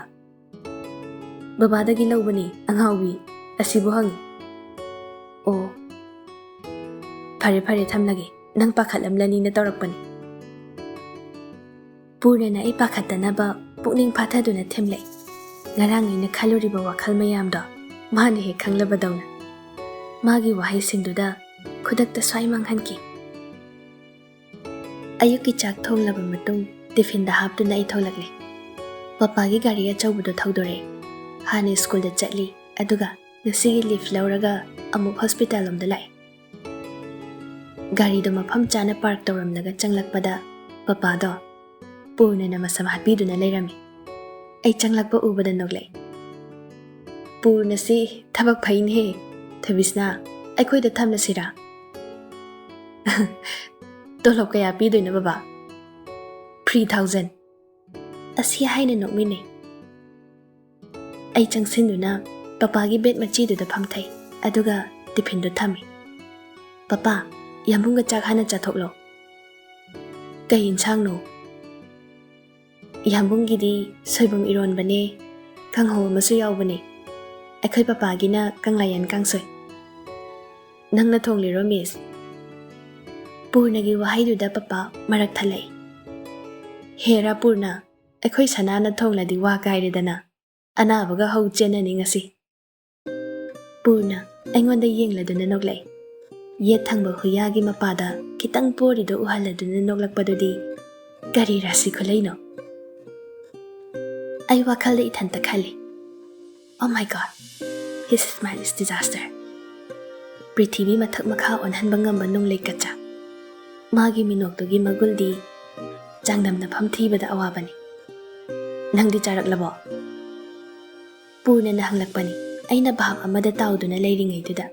"ꯕꯕꯥꯗꯒꯤ ꯂꯧꯕꯅꯤ, ꯑꯉꯥꯎꯕꯤ꯫ ꯑꯁꯤꯕꯨ ꯍꯪꯉꯤ꯫" "ꯑꯣ꯫ ꯐꯔꯦ ꯐꯔꯦ, ꯊꯝꯂꯒꯦ꯫ ꯅꯪ ꯄꯥꯈꯠꯂꯝꯂꯅꯤꯅ ꯇꯧꯔꯛꯄꯅꯤ꯫" ꯄꯨꯔꯅ ꯑꯩ ꯄꯥꯈꯠꯇꯅꯕ ꯄꯨꯛꯅꯤꯡ ꯐꯥꯊꯗꯨꯅ ꯊꯦꯝꯂꯛꯏ꯫ ꯉꯔꯥꯡ ꯑꯩꯅ ꯈꯜꯂꯨꯔꯤꯕ ꯋꯥꯈꯜ ꯃꯌꯥꯝꯗꯣ ꯃꯥꯅ ꯍꯦꯛ ꯈꯪꯂꯕꯗꯧꯅ꯫ ꯃꯥꯒꯤ ꯋꯥꯍꯩꯁꯤꯡꯗꯨꯗ ꯈꯨꯗꯛꯇ ꯁ꯭ꯋꯥꯏ ꯃꯥꯡꯍꯟꯈꯤ꯫ ꯑꯌꯨꯛꯀꯤ ꯆꯥꯛ ꯊꯣꯡꯂꯕ ꯃꯇꯨꯡ ꯇꯤꯐꯤꯟꯗ ꯍꯥꯞꯇꯨꯅ ꯑꯩ ꯊꯣꯛꯂꯛꯂꯦ꯫ ꯄꯄꯥꯒꯤ ꯒꯥꯔꯤ ꯑꯆꯧꯕꯗꯣ ꯊꯧꯗꯣꯔꯛꯑꯦ꯫ ꯍꯥꯟꯅ ꯁ꯭ꯀꯨꯜꯗ ꯆꯠꯂꯤ, ꯑꯗꯨꯒ ꯉꯁꯤꯒꯤ ꯂꯤꯐ ꯂꯧꯔꯒ ꯑꯃꯨꯛ ꯍꯣꯁꯄꯤꯇꯥꯜ ꯂꯣꯝꯗ ꯂꯥꯛꯑꯦ꯫ ꯒꯥꯔꯤꯗꯣ ꯃꯐꯝ ꯆꯥꯅ ꯄꯥꯔꯛ ꯇꯧꯔꯝꯂꯒ ꯆꯪꯂꯛꯄꯗ ꯄꯄꯥꯗꯣ, ꯄꯨꯔꯅꯅ ꯃꯁꯝ ꯍꯥꯠꯄꯤꯗꯨꯅ ꯂꯩꯔꯝꯃꯤ꯫ ꯑꯩ ꯆꯪꯂꯛꯄ ꯎꯕꯗ ꯅꯣꯛꯂꯛꯏ꯫ "ꯄꯨꯔꯅꯁꯤ ꯊꯕꯛ ꯐꯩꯅꯦꯍꯦ꯫ ꯊꯣꯏꯕꯤꯁꯅꯥ, ꯑꯩꯈꯣꯏꯗ ꯊꯝꯂꯁꯤꯔꯥ?" "ꯇꯣꯂꯣꯞ ꯀꯌꯥ ꯄꯤꯗꯣꯏꯅꯣ ꯕꯕꯥ?" "Three thousand." ꯑꯁꯤ ꯍꯥꯏꯅ ꯅꯣꯛꯃꯤꯟꯅꯩ꯫ ꯑꯩ ꯆꯪꯁꯤꯟꯗꯨꯅ ꯄꯄꯥꯒꯤ ꯕꯦꯗ ꯃꯆꯤꯗꯨꯗ ꯐꯝꯊꯩ, ꯑꯗꯨꯒ ꯇꯤꯐꯤꯟꯗꯨ ꯊꯝꯃꯤ꯫ "ꯄꯄꯥ, ꯌꯥꯝꯕꯨꯡꯒ ꯆꯥꯛ ꯍꯥꯟꯅ ꯆꯥꯊꯣꯛꯂꯣ꯫" "ꯀꯩ ꯏꯟꯁꯥꯡꯅꯣ?" "ꯌꯥꯝꯕꯨꯡꯒꯤꯗꯤ ꯁꯣꯏꯕꯨꯝ ꯏꯔꯣꯟꯕꯅꯦ, ꯀꯥꯡꯍꯧ ꯑꯃꯁꯨ ꯌꯥꯎꯕꯅꯦ꯫ ꯑꯩꯈꯣꯏ ꯄꯄꯥꯒꯤꯅ ꯀꯪꯂꯥꯌꯦꯟ ꯀꯥꯡꯁꯣꯏ꯫" "ꯅꯪꯅ ꯊꯣꯡꯂꯤꯔꯣ, ꯃꯤꯁ?" ꯄꯨꯔꯅꯒꯤ ꯋꯥꯍꯩꯗꯨꯗ ꯄꯄꯥ ꯃꯔꯛ ꯊꯠꯂꯛꯏ꯫ "ꯍꯦꯔꯥ ꯄꯨꯔꯅ, ꯑꯩꯈꯣꯏ ꯁꯅꯥꯅ ꯊꯣꯡꯂꯗꯤ ꯋꯥ ꯀꯥꯏꯔꯦꯗꯅ꯫ ꯑꯅꯥꯕꯒ ꯍꯧ ꯆꯦꯟꯅꯅꯤ ꯉꯁꯤ꯫" ꯄꯨꯔꯅ ꯑꯩꯉꯣꯟꯗ ꯌꯦꯡꯂꯗꯨꯅ ꯅꯣꯛꯂꯛꯏ꯫ ꯌꯦꯠ ꯊꯪꯕ ꯍꯨꯏꯌꯥꯒꯤ ꯃꯄꯥꯗ ꯈꯤꯇꯪ ꯄꯣꯔꯤꯗꯨ ꯎꯍꯜꯂꯗꯨꯅ ꯅꯣꯛꯂꯛꯄꯗꯨꯗꯤ ꯀꯔꯤ ꯔꯥꯁꯤ ꯈꯨꯂꯩꯅꯣ? ꯑꯩ ꯋꯥꯈꯜꯗ ꯏꯊꯟꯇ ꯈꯜꯂꯤ, "Oh my God, his smile is disaster꯫ ꯄ꯭ꯔꯤꯊꯤꯕꯤ ꯃꯊꯛ ꯃꯈꯥ ꯑꯣꯟꯍꯟꯕ ꯉꯝꯕ ꯅꯨꯡꯂꯩ ꯀꯆꯥ꯫ ꯃꯥꯒꯤ ꯃꯤꯅꯣꯛꯇꯨꯒꯤ ꯃꯒꯨꯜꯗꯤ ꯆꯥꯡꯗꯝꯅꯐꯝ ꯊꯤꯕꯗ ꯑꯋꯥꯕꯅꯤ꯫" "ꯅꯪꯗꯤ ꯆꯥꯔꯛꯂꯕꯣ?" ꯄꯨꯔꯅꯅ ꯍꯪꯂꯛꯄꯅꯤ꯫ ꯑꯩꯅ ꯚꯥꯞ ꯑꯃꯗ ꯇꯥꯎꯗꯨꯅ ꯂꯩꯔꯤꯉꯩꯗꯨꯗ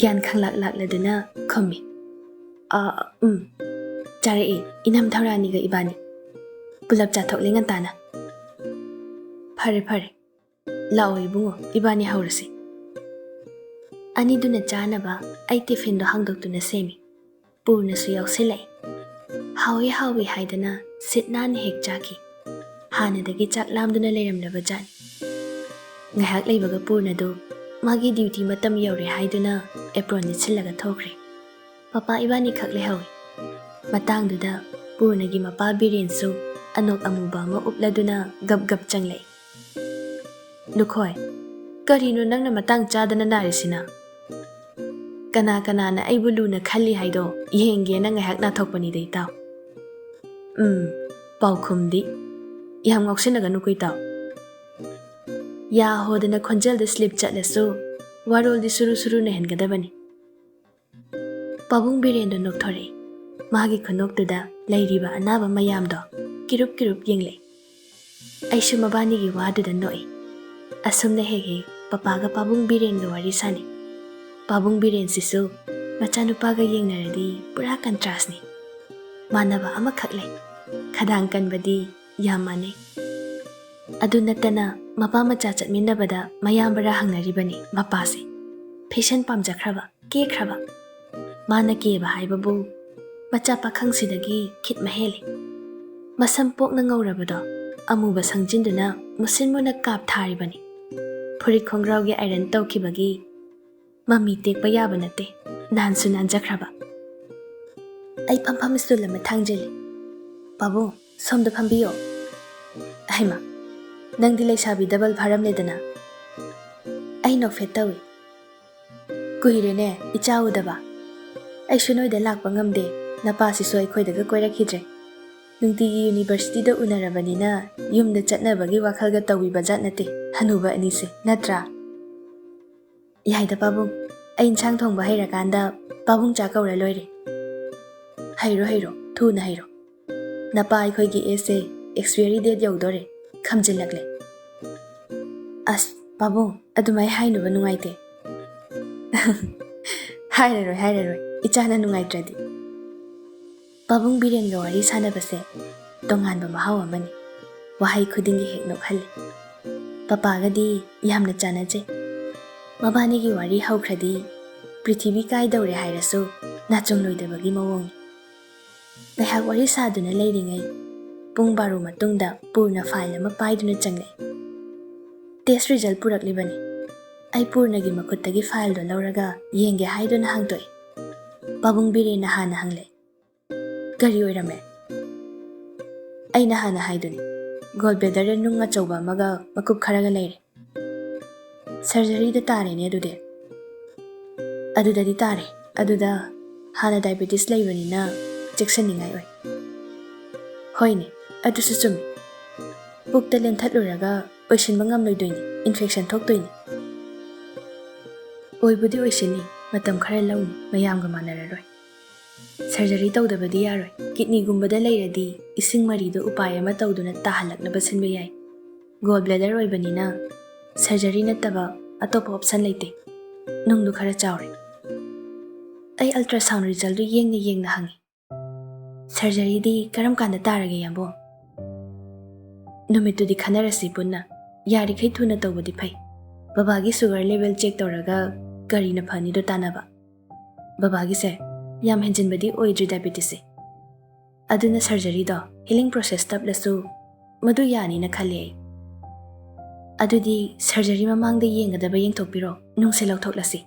ꯒ꯭ꯌꯥꯟ ꯈꯪꯂꯥꯛ ꯂꯥꯛꯂꯗꯨꯅ ꯈꯨꯝꯃꯤ, "ꯑꯥ, ꯎꯝ, ꯆꯥꯔꯛꯏ, ꯏꯅꯝ ꯊꯧꯔꯥꯅꯤꯒ ꯏꯕꯥꯅꯤ꯫ ꯄꯨꯂꯞ ꯆꯥꯊꯣꯛꯂꯦ ꯉꯟꯇꯥꯅ꯫" "ꯐꯔꯦ, ꯐꯔꯦ, ꯂꯥꯛꯑꯣ ꯏꯕꯨꯡꯉꯣ, ꯏꯕꯥꯅꯤ ꯍꯧꯔꯁꯤ꯫" ꯑꯅꯤꯗꯨꯅ ꯆꯥꯅꯕ ꯑꯩ ꯇꯤꯐꯤꯟꯗꯣ ꯍꯥꯡꯗꯣꯛꯇꯨꯅ ꯁꯦꯝꯃꯤ꯫ ꯄꯨꯔꯅꯁꯨ ꯌꯥꯎꯁꯤꯜꯂꯛꯏ꯫ ꯍꯥꯎꯏ ꯍꯥꯎꯏ ꯍꯥꯏꯗꯅ ꯁꯤꯠ ꯅꯥꯟꯅ ꯍꯦꯛ ꯆꯥꯈꯤ꯫ ꯍꯥꯟꯅꯗꯒꯤ ꯆꯥꯛ ꯂꯥꯝꯗꯨꯅ ꯂꯩꯔꯝꯂꯕ ꯖꯥꯠꯅꯤ꯫ ꯉꯥꯏꯍꯥꯛ ꯂꯩꯕꯒ ꯄꯨꯔꯅꯗꯨ ꯃꯥꯒꯤ ꯗ꯭ꯌꯨꯇꯤ ꯃꯇꯝ ꯌꯧꯔꯦ ꯍꯥꯏꯗꯨꯅ ꯑꯦꯄ꯭ꯔꯣꯟ ꯂꯤꯠꯁꯤꯜꯂꯒ ꯊꯣꯛꯈ꯭ꯔꯦ꯫ ꯄꯄꯥ ꯏꯕꯥꯅꯤ ꯈꯛ ꯂꯩꯍꯧꯏ꯫ ꯃꯇꯥꯡꯗꯨꯗ ꯄꯨꯔꯅꯒꯤ ꯃꯄꯥ ꯕꯤꯔꯦꯟꯁꯨ ꯑꯅꯣꯛ ꯑꯃꯨꯕ ꯑꯃ ꯎꯞꯂꯗꯨꯅ ꯒꯞ ꯒꯞ ꯆꯪꯂꯛꯏ꯫ "ꯂꯨꯈꯣꯏ, ꯀꯔꯤꯅꯣ ꯅꯪꯅ ꯃꯇꯥꯡ ꯆꯥꯗꯅ ꯅꯥꯔꯤꯁꯤꯅ? ꯀꯅꯥ ꯀꯅꯥꯅ ꯑꯩꯕꯨ ꯂꯨꯅ ꯈꯜꯂꯤ ꯍꯥꯏꯗꯣ ꯌꯦꯡꯒꯦꯅ ꯉꯥꯏꯍꯥꯛ ꯅꯥꯊꯣꯛꯄꯅꯤꯗ, ꯏꯇꯥꯎ꯫" "ꯎꯝ, ꯄꯥꯎꯈꯨꯝꯗꯤ ꯌꯥꯝ ꯉꯥꯎꯁꯤꯟꯅꯒꯅꯨꯀꯣ, ꯏꯇꯥꯎ꯫ ꯌꯥ ꯍꯣꯗꯅ ꯈꯣꯟꯖꯦꯜꯗ ꯁ꯭ꯂꯤꯞ ꯆꯠꯂꯁꯨ ꯋꯥꯔꯣꯜꯗꯤ ꯁꯨꯔꯨ ꯁꯨꯔꯨ ꯅꯩꯍꯟꯒꯗꯕꯅꯤ꯫" ꯄꯥꯕꯨꯡ ꯕꯤꯔꯦꯟꯗꯣ ꯅꯣꯛꯊꯣꯔꯛꯏ꯫ ꯃꯥꯒꯤ ꯈꯨꯅꯣꯛꯇꯨꯗ ꯂꯩꯔꯤꯕ ꯑꯅꯥꯕ ꯃꯌꯥꯝꯗꯣ ꯀꯤꯔꯨꯞ ꯀꯤꯔꯨꯞ ꯌꯦꯡꯂꯛꯏ꯫ ꯑꯩꯁꯨ ꯃꯕꯥꯅꯤꯒꯤ ꯋꯥꯗꯨꯗ ꯅꯣꯛꯏ꯫ ꯑꯁꯨꯝꯅ ꯍꯦꯛ ꯍꯦꯛ ꯄꯄꯥꯒ ꯄꯥꯕꯨꯡ ꯕꯤꯔꯦꯟꯒ ꯋꯥꯔꯤ ꯁꯥꯟꯅꯩ꯫ ꯄꯥꯕꯨꯡ ꯕꯤꯔꯦꯟꯁꯤꯁꯨ ꯃꯆꯥꯅꯨꯄꯥꯒ ꯌꯦꯡꯅꯔꯗꯤ ꯄꯨꯔꯥ ꯀꯟꯇ꯭ꯔꯥꯁꯅꯤ꯫ ꯃꯥꯟꯅꯕ ꯑꯃꯈꯛ ꯂꯩ, ꯈꯗꯥꯡ ꯀꯟꯕꯗꯤ ꯌꯥꯝ ꯃꯥꯟꯅꯩ꯫ ꯑꯗꯨ ꯅꯠꯇꯅ ꯃꯄꯥ ꯃꯆꯥ ꯆꯠꯃꯤꯟꯅꯕꯗ ꯃꯌꯥꯝꯕꯔꯥ ꯍꯪꯅꯔꯤꯕꯅꯤ ꯃꯄꯥꯁꯦ꯫ ꯐꯦꯁꯟ ꯄꯥꯝꯖꯈ꯭ꯔꯕ, ꯀꯦꯈ꯭ꯔꯕ꯫ ꯃꯥꯅ ꯀꯦꯕ ꯍꯥꯏꯕꯕꯨ ꯃꯆꯥ ꯄꯥꯈꯪꯁꯤꯗꯒꯤ ꯈꯤꯠ ꯃꯍꯦꯜꯂꯤ꯫ ꯃꯁꯝ ꯄꯣꯛꯅ ꯉꯧꯔꯕꯗꯣ ꯑꯃꯨꯕ ꯁꯪꯖꯤꯟꯗꯨꯅ ꯃꯨꯁꯤꯟ ꯃꯨꯅ ꯀꯥꯞ ꯊꯥꯔꯤꯕꯅꯤ꯫ ꯐꯨꯔꯤꯠ ꯈꯣꯡꯒ꯭ꯔꯥꯎꯒꯤ ꯑꯥꯏꯔꯟ ꯇꯧꯈꯤꯕꯒꯤ ꯃꯃꯤ ꯇꯦꯛꯄ ꯌꯥꯕ ꯅꯠꯇꯦ, ꯅꯥꯟꯁꯨ ꯅꯥꯟꯖꯈ꯭ꯔꯕ꯫ ꯑꯩ ꯐꯝꯐꯝ ꯁ꯭ꯇꯨꯜ ꯑꯃ ꯊꯥꯡꯖꯤꯜꯂꯤ꯫ "ꯄꯥꯕꯨꯡ, ꯁꯣꯝꯗ ꯐꯝꯕꯤꯌꯣ꯫" "ꯍꯩꯃꯥ, ꯅꯪꯗꯤ ꯂꯩꯁꯥꯕꯤ ꯗꯕꯜ ꯐꯥꯔꯝꯂꯦꯗꯅ꯫" ꯑꯩ ꯅꯣꯛꯐꯦꯠ ꯇꯧꯏ꯫ "ꯀꯨꯏꯔꯦꯅꯦ ꯏꯆꯥ ꯎꯗꯕ꯫ ꯑꯩꯁꯨ ꯅꯣꯏꯗ ꯂꯥꯛꯄ ꯉꯝꯗꯦ, ꯅꯄꯥꯁꯤꯁꯨ ꯑꯩꯈꯣꯏꯗꯒ ꯀꯣꯏꯔꯛꯈꯤꯗ꯭ꯔꯦ꯫ ꯅꯨꯡꯇꯤꯒꯤ ꯌꯨꯅꯤꯚꯔꯁꯤꯇꯤꯗ ꯎꯅꯔꯕꯅꯤꯅ ꯌꯨꯝꯗ ꯆꯠꯅꯕꯒꯤ ꯋꯥꯈꯜꯒ ꯇꯧꯕꯤꯕ ꯖꯥꯠ ꯅꯠꯇꯦ ꯍꯅꯨꯕ ꯑꯅꯤꯁꯦ, ꯅꯠꯇ꯭ꯔꯥ?" "ꯌꯥꯏꯗ ꯄꯥꯕꯨꯡ, ꯑꯩ ꯏꯟꯁꯥꯡ ꯊꯣꯡꯕ ꯍꯩꯔꯀꯥꯟꯗ ꯄꯥꯕꯨꯡ ꯆꯥ ꯀꯧꯔ ꯂꯣꯏꯔꯦ꯫" "ꯍꯩꯔꯣ ꯍꯩꯔꯣ, ꯊꯨꯅ ꯍꯩꯔꯣ꯫ ꯅꯄꯥ ꯑꯩꯈꯣꯏꯒꯤ ꯑꯦꯁꯁꯦ ꯑꯦꯛꯁꯄꯤꯌꯔꯤ ꯗꯦꯠ ꯌꯧꯗꯣꯔꯦ, ꯈꯝꯖꯤꯜꯂꯛꯂꯦ꯫" "ꯑꯁ ꯄꯥꯕꯨꯡ, ꯑꯗꯨꯃꯥꯏ ꯍꯥꯏꯅꯨꯕ, ꯅꯨꯡꯉꯥꯏꯇꯦ꯫" "ꯍꯥꯏꯔꯔꯣꯏ, ꯍꯥꯏꯔꯔꯣꯏ, ꯏꯆꯥꯅ ꯅꯨꯡꯉꯥꯏꯇ꯭ꯔꯗꯤ꯫" ꯄꯥꯕꯨꯡ ꯕꯤꯔꯦꯟꯒ ꯋꯥꯔꯤ ꯁꯥꯟꯅꯕꯁꯦ ꯇꯣꯉꯥꯟꯕ ꯃꯍꯥꯎ ꯑꯃꯅꯤ꯫ ꯋꯥꯍꯩ ꯈꯨꯗꯤꯡꯒꯤ ꯍꯦꯛ ꯅꯣꯛꯍꯜꯂꯤ꯫ ꯄꯄꯥꯒꯗꯤ ꯌꯥꯝꯅ ꯆꯥꯟꯅꯖꯩ꯫ ꯃꯕꯥꯅꯤꯒꯤ ꯋꯥꯔꯤ ꯍꯧꯈ꯭ꯔꯗꯤ ꯄ꯭ꯔꯤꯊꯤꯕꯤ ꯀꯥꯏꯗꯧꯔꯦ ꯍꯥꯏꯔꯁꯨ ꯅꯥꯆꯨꯡꯂꯣꯏꯗꯕꯒꯤ ꯃꯑꯣꯡꯅꯤ꯫ ꯉꯥꯏꯍꯥꯛ ꯋꯥꯔꯤ ꯁꯥꯗꯨꯅ ꯂꯩꯔꯤꯉꯩ ꯄꯨꯡ ꯕꯥꯔꯣ ꯃꯇꯨꯡꯗ ꯄꯨꯔꯅ ꯐꯥꯏꯜ ꯑꯃ ꯄꯥꯏꯗꯨꯅ ꯆꯪꯂꯛꯏ꯫ Test result ꯄꯨꯔꯛꯂꯤꯕꯅꯤ꯫ ꯑꯩ ꯄꯨꯔꯅꯒꯤ ꯃꯈꯨꯠꯇꯒꯤ ꯐꯥꯏꯜꯗꯣ ꯂꯧꯔꯒ ꯌꯦꯡꯒꯦ ꯍꯥꯏꯗꯨꯅ ꯍꯥꯡꯗꯣꯛꯏ꯫ ꯄꯥꯕꯨꯡ ꯕꯤꯔꯦꯟꯅ ꯍꯥꯟꯅ ꯍꯪꯂꯛꯏ꯫ "ꯀꯔꯤ ꯑꯣꯏꯔꯝꯃꯦ?" ꯑꯩꯅ ꯍꯥꯟꯅ ꯍꯥꯏꯗꯨꯅꯤ, "ꯒꯣꯜ ꯕ꯭ꯂꯦꯗꯔꯗ ꯅꯨꯡ ꯑꯆꯧꯕ ꯑꯃꯒ ꯃꯀꯨꯞ ꯈꯔꯒ ꯂꯩꯔꯦ꯫" "ꯁꯔꯖꯔꯤꯗ ꯇꯥꯔꯦꯅꯦ ꯑꯗꯨꯗꯤ꯫" "ꯑꯗꯨꯗꯗꯤ ꯇꯥꯔꯦ, ꯑꯗꯨꯗ ꯍꯥꯟꯅ ꯗꯥꯏꯕꯦꯇꯤꯁ ꯂꯩꯕꯅꯤꯅ ꯆꯦꯛꯁꯤꯟꯅꯤꯡꯉꯥꯏ ꯑꯣꯏ꯫" "ꯍꯣꯏꯅꯦ, ꯑꯗꯨꯁꯨ ꯆꯨꯝꯃꯤ꯫ ꯄꯨꯛꯇ ꯂꯦꯟꯊꯠꯂꯨꯔꯒ ꯑꯣꯏꯁꯤꯟꯕ ꯉꯝꯂꯣꯏꯗꯣꯏꯅꯤ, ꯏꯟꯐꯦꯛꯁꯟ ꯊꯣꯛꯇꯣꯏꯅꯤ꯫" "ꯑꯣꯏꯕꯨꯗꯤ ꯑꯣꯏꯁꯤꯟꯅꯤ, ꯃꯇꯝ ꯈꯔ ꯂꯧꯅꯤ, ꯃꯌꯥꯝꯒ ꯃꯥꯟꯅꯔꯔꯣꯏ꯫" ꯁꯔꯖꯔꯤ ꯇꯧꯗꯕꯗꯤ ꯌꯥꯔꯣꯏ꯫ ꯀꯤꯗꯅꯤꯒꯨꯝꯕꯗ ꯂꯩꯔꯗꯤ ꯏꯁꯤꯡ ꯃꯔꯤꯗꯣ ꯎꯄꯥꯏ ꯑꯃ ꯇꯧꯗꯨꯅ ꯇꯥꯍꯜꯂꯛꯅꯕ ꯁꯤꯟꯕ ꯌꯥꯏ꯫ ꯒꯣꯜ ꯕ꯭ꯂꯦꯗꯔ ꯑꯣꯏꯕꯅꯤꯅ ꯁꯔꯖꯔꯤ ꯅꯠꯇꯕ ꯑꯇꯣꯞꯄ ꯑꯣꯞꯁꯟ ꯂꯩꯇꯦ꯫ ꯅꯨꯡꯗꯨ ꯈꯔ ꯆꯥꯎꯔꯦ꯫ ꯑꯩ ꯑꯜꯇ꯭ꯔꯥꯁꯥꯎꯟ ꯔꯤꯖꯜꯗꯨ ꯌꯦꯡꯅ ꯌꯦꯡꯅ ꯍꯪꯉꯤ, "ꯁꯔꯖꯔꯤꯗꯤ ꯀꯔꯝ ꯀꯥꯟꯗ ꯇꯥꯔꯒꯦ, ꯌꯥꯝꯕꯨꯡ?" "ꯅꯨꯃꯤꯠꯇꯨꯗꯤ ꯈꯟꯅꯔꯁꯤ ꯄꯨꯟꯅ꯫ ꯌꯥꯔꯤꯈꯩ ꯊꯨꯅ ꯇꯧꯕꯗꯤ ꯐꯩ꯫ ꯕꯕꯥꯒꯤ ꯁꯨꯒꯔ ꯂꯦꯚꯦꯜ ꯆꯦꯛ ꯇꯧꯔꯒ ꯀꯔꯤꯅ ꯐꯅꯤꯗꯣ ꯇꯥꯟꯅꯕ꯫ ꯕꯕꯥꯒꯤꯁꯦ ꯌꯥꯝ ꯍꯦꯟꯖꯤꯟꯕꯗꯤ ꯑꯣꯏꯗ꯭ꯔꯤ ꯗꯥꯏꯕꯦꯇꯤꯁꯁꯦ꯫ ꯑꯗꯨꯅ ꯁꯔꯖꯔꯤꯗꯣ ꯍꯤꯂꯤꯡ ꯄ꯭ꯔꯣꯁꯦꯁ ꯇꯞꯂꯁꯨ ꯃꯗꯨ ꯌꯥꯅꯤꯅ ꯈꯜꯂꯦ ꯑꯩ꯫ ꯑꯗꯨꯗꯤ ꯁꯔꯖꯔꯤ ꯃꯃꯥꯡꯗ ꯌꯦꯡꯒꯗꯕ ꯌꯦꯡꯊꯣꯛꯄꯤꯔꯣ, ꯅꯨꯡꯁꯦ ꯂꯧꯊꯣꯛꯂꯁꯤ꯫"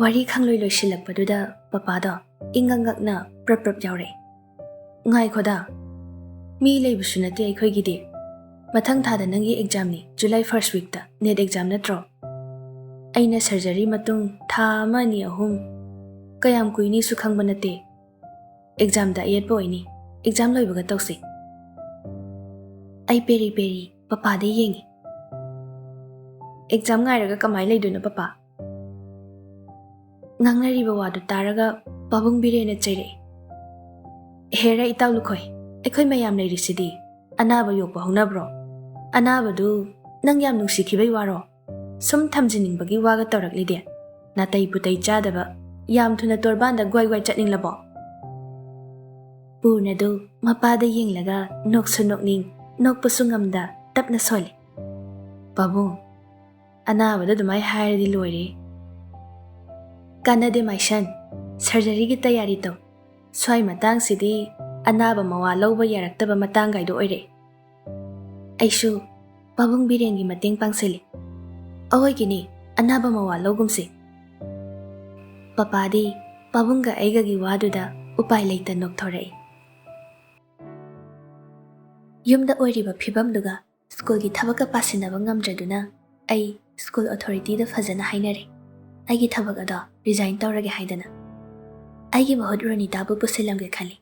ꯋꯥꯔꯤ ꯈꯪꯂꯣꯏ ꯂꯣꯏꯁꯤꯜꯂꯛꯄꯗꯨꯗ ꯄꯄꯥꯗꯣ ꯏꯪꯉꯛ ꯉꯛꯅ ꯄ꯭ꯔꯞ ꯄ꯭ꯔꯞ ꯌꯥꯎꯔꯛꯑꯦ꯫ "ꯉꯥꯏꯈꯣꯗ, ꯃꯤ ꯂꯩꯕꯁꯨ ꯅꯠꯇꯦ ꯑꯩꯈꯣꯏꯒꯤꯗꯤ꯫ ꯃꯊꯪ ꯊꯥꯗ ꯅꯪꯒꯤ ꯑꯦꯛꯖꯥꯝꯅꯤ, ꯖꯨꯂꯥꯏ ꯐꯥꯔꯁ ꯋꯤꯛꯇ ꯅꯦꯠ ꯑꯦꯛꯖꯥꯝ ꯅꯠꯇ꯭ꯔꯣ? ꯑꯩꯅ ꯁꯔꯖꯔꯤ ꯃꯇꯨꯡ ꯊꯥ ꯑꯃ, ꯑꯅꯤ, ꯑꯍꯨꯝ, ꯀꯌꯥꯝ ꯀꯨꯏꯅꯤꯁꯨ ꯈꯪꯕ ꯅꯠꯇꯦ꯫ ꯑꯦꯛꯖꯥꯝꯗ ꯑꯌꯦꯠꯄ ꯑꯣꯏꯅꯤ꯫ ꯑꯦꯛꯖꯥꯝ ꯂꯣꯏꯕꯒ ꯇꯧꯁꯤ꯫" ꯑꯩ ꯄꯦꯔꯤ ꯄꯦꯔꯤ ꯄꯄꯥꯗ ꯌꯦꯡꯉꯤ꯫ "ꯑꯦꯛꯖꯥꯝ ꯉꯥꯏꯔꯒ ꯀꯃꯥꯏ ꯂꯩꯗꯣꯏꯅꯣ ꯄꯄꯥ?" ꯉꯥꯡꯅꯔꯤꯕ ꯋꯥꯗꯨ ꯇꯥꯔꯒ ꯄꯥꯕꯨꯡ ꯕꯤꯔꯦꯟꯅ ꯆꯩꯔꯛꯏ꯫ "ꯍꯦꯔꯥ ꯏꯇꯥꯎ ꯂꯨꯈꯣꯏ, ꯑꯩꯈꯣꯏ ꯃꯌꯥꯝ ꯂꯩꯔꯤꯁꯤꯗꯤ꯫ ꯑꯅꯥꯕ ꯌꯣꯛꯄ ꯍꯧꯅꯕ꯭ꯔꯣ? ꯑꯅꯥꯕꯗꯨ ꯅꯪ ꯌꯥꯝ ꯅꯨꯡꯁꯤꯈꯤꯕꯩ ꯋꯥꯔꯣ? ꯁꯨꯝ ꯊꯝꯖꯤꯟꯅꯤꯡꯕꯒꯤ ꯋꯥꯒ ꯇꯧꯔꯛꯂꯤꯗꯤ꯫ ꯅꯥꯇꯩ ꯄꯨꯇꯩ ꯆꯥꯗꯕ, ꯌꯥꯝ ꯊꯨꯅ ꯇꯣꯔꯕꯥꯟꯗ ꯒ꯭ꯋꯥꯏ ꯒ꯭ꯋꯥꯏ ꯆꯠꯅꯤꯡꯂꯕꯣ?" ꯄꯨꯔꯅꯗꯨ ꯃꯄꯥꯗ ꯌꯦꯡꯂꯒ ꯅꯣꯛꯁꯨ ꯅꯣꯛꯅꯤꯡ, ꯅꯣꯛꯄꯁꯨ ꯉꯝꯗ ꯇꯞꯅ ꯁꯣꯜꯂꯤ꯫ "ꯄꯥꯕꯨꯡ, ꯑꯅꯥꯕꯗ ꯑꯗꯨꯃꯥꯏ ꯍꯥꯏꯔꯗꯤ ꯂꯣꯏꯔꯦ꯫" "ꯀꯥꯟꯅꯗꯦ ꯃꯥꯏꯁꯟ, ꯁꯔꯖꯔꯤꯒꯤ ꯇꯌꯥꯔꯤ ꯇꯧ꯫ ꯁ꯭ꯋꯥꯏ ꯃꯇꯥꯡꯁꯤꯗꯤ ꯑꯅꯥꯕ ꯃꯋꯥ ꯂꯧꯕ ꯌꯥꯔꯛꯇꯕ ꯃꯇꯥꯡꯒꯥꯏꯗꯣ ꯑꯣꯏꯔꯛꯑꯦ꯫" ꯑꯩꯁꯨ ꯄꯥꯕꯨꯡ ꯕꯤꯔꯦꯟꯒꯤ ꯃꯇꯦꯡ ꯄꯥꯡꯁꯤꯜꯂꯤ꯫ "ꯑꯋꯣꯏꯒꯤꯅꯤ, ꯑꯅꯥꯕ ꯃꯋꯥ ꯂꯧꯒꯨꯝꯁꯤ꯫" ꯄꯄꯥꯗꯤ ꯄꯥꯕꯨꯡꯒ ꯑꯩꯒꯒꯤ ꯋꯥꯗꯨꯗ ꯎꯄꯥꯏ ꯂꯩꯇ ꯅꯣꯛꯊꯣꯔꯛꯏ꯫ ꯌꯨꯝꯗ ꯑꯣꯏꯔꯤꯕ ꯐꯤꯕꯝꯗꯨꯒ ꯁ꯭ꯀꯨꯜꯒꯤ ꯊꯕꯛꯀ ꯄꯥꯁꯤꯟꯅꯕ ꯉꯝꯗ꯭ꯔꯗꯨꯅ ꯑꯩ ꯁ꯭ꯀꯨꯜ ꯑꯣꯊꯣꯔꯤꯇꯤꯗ ꯐꯖꯅ ꯍꯥꯏꯅꯔꯦ, ꯑꯩꯒꯤ ꯊꯕꯛ ꯑꯗꯣ ꯔꯤꯖꯥꯏꯟ ꯇꯧꯔꯒꯦ ꯍꯥꯏꯗꯅ꯫ ꯑꯩꯒꯤ ꯃꯍꯨꯠ ꯔꯣꯅꯤꯇꯥꯕꯨ ꯄꯨꯁꯤꯜꯂꯝꯒꯦ ꯈꯜꯂꯤ꯫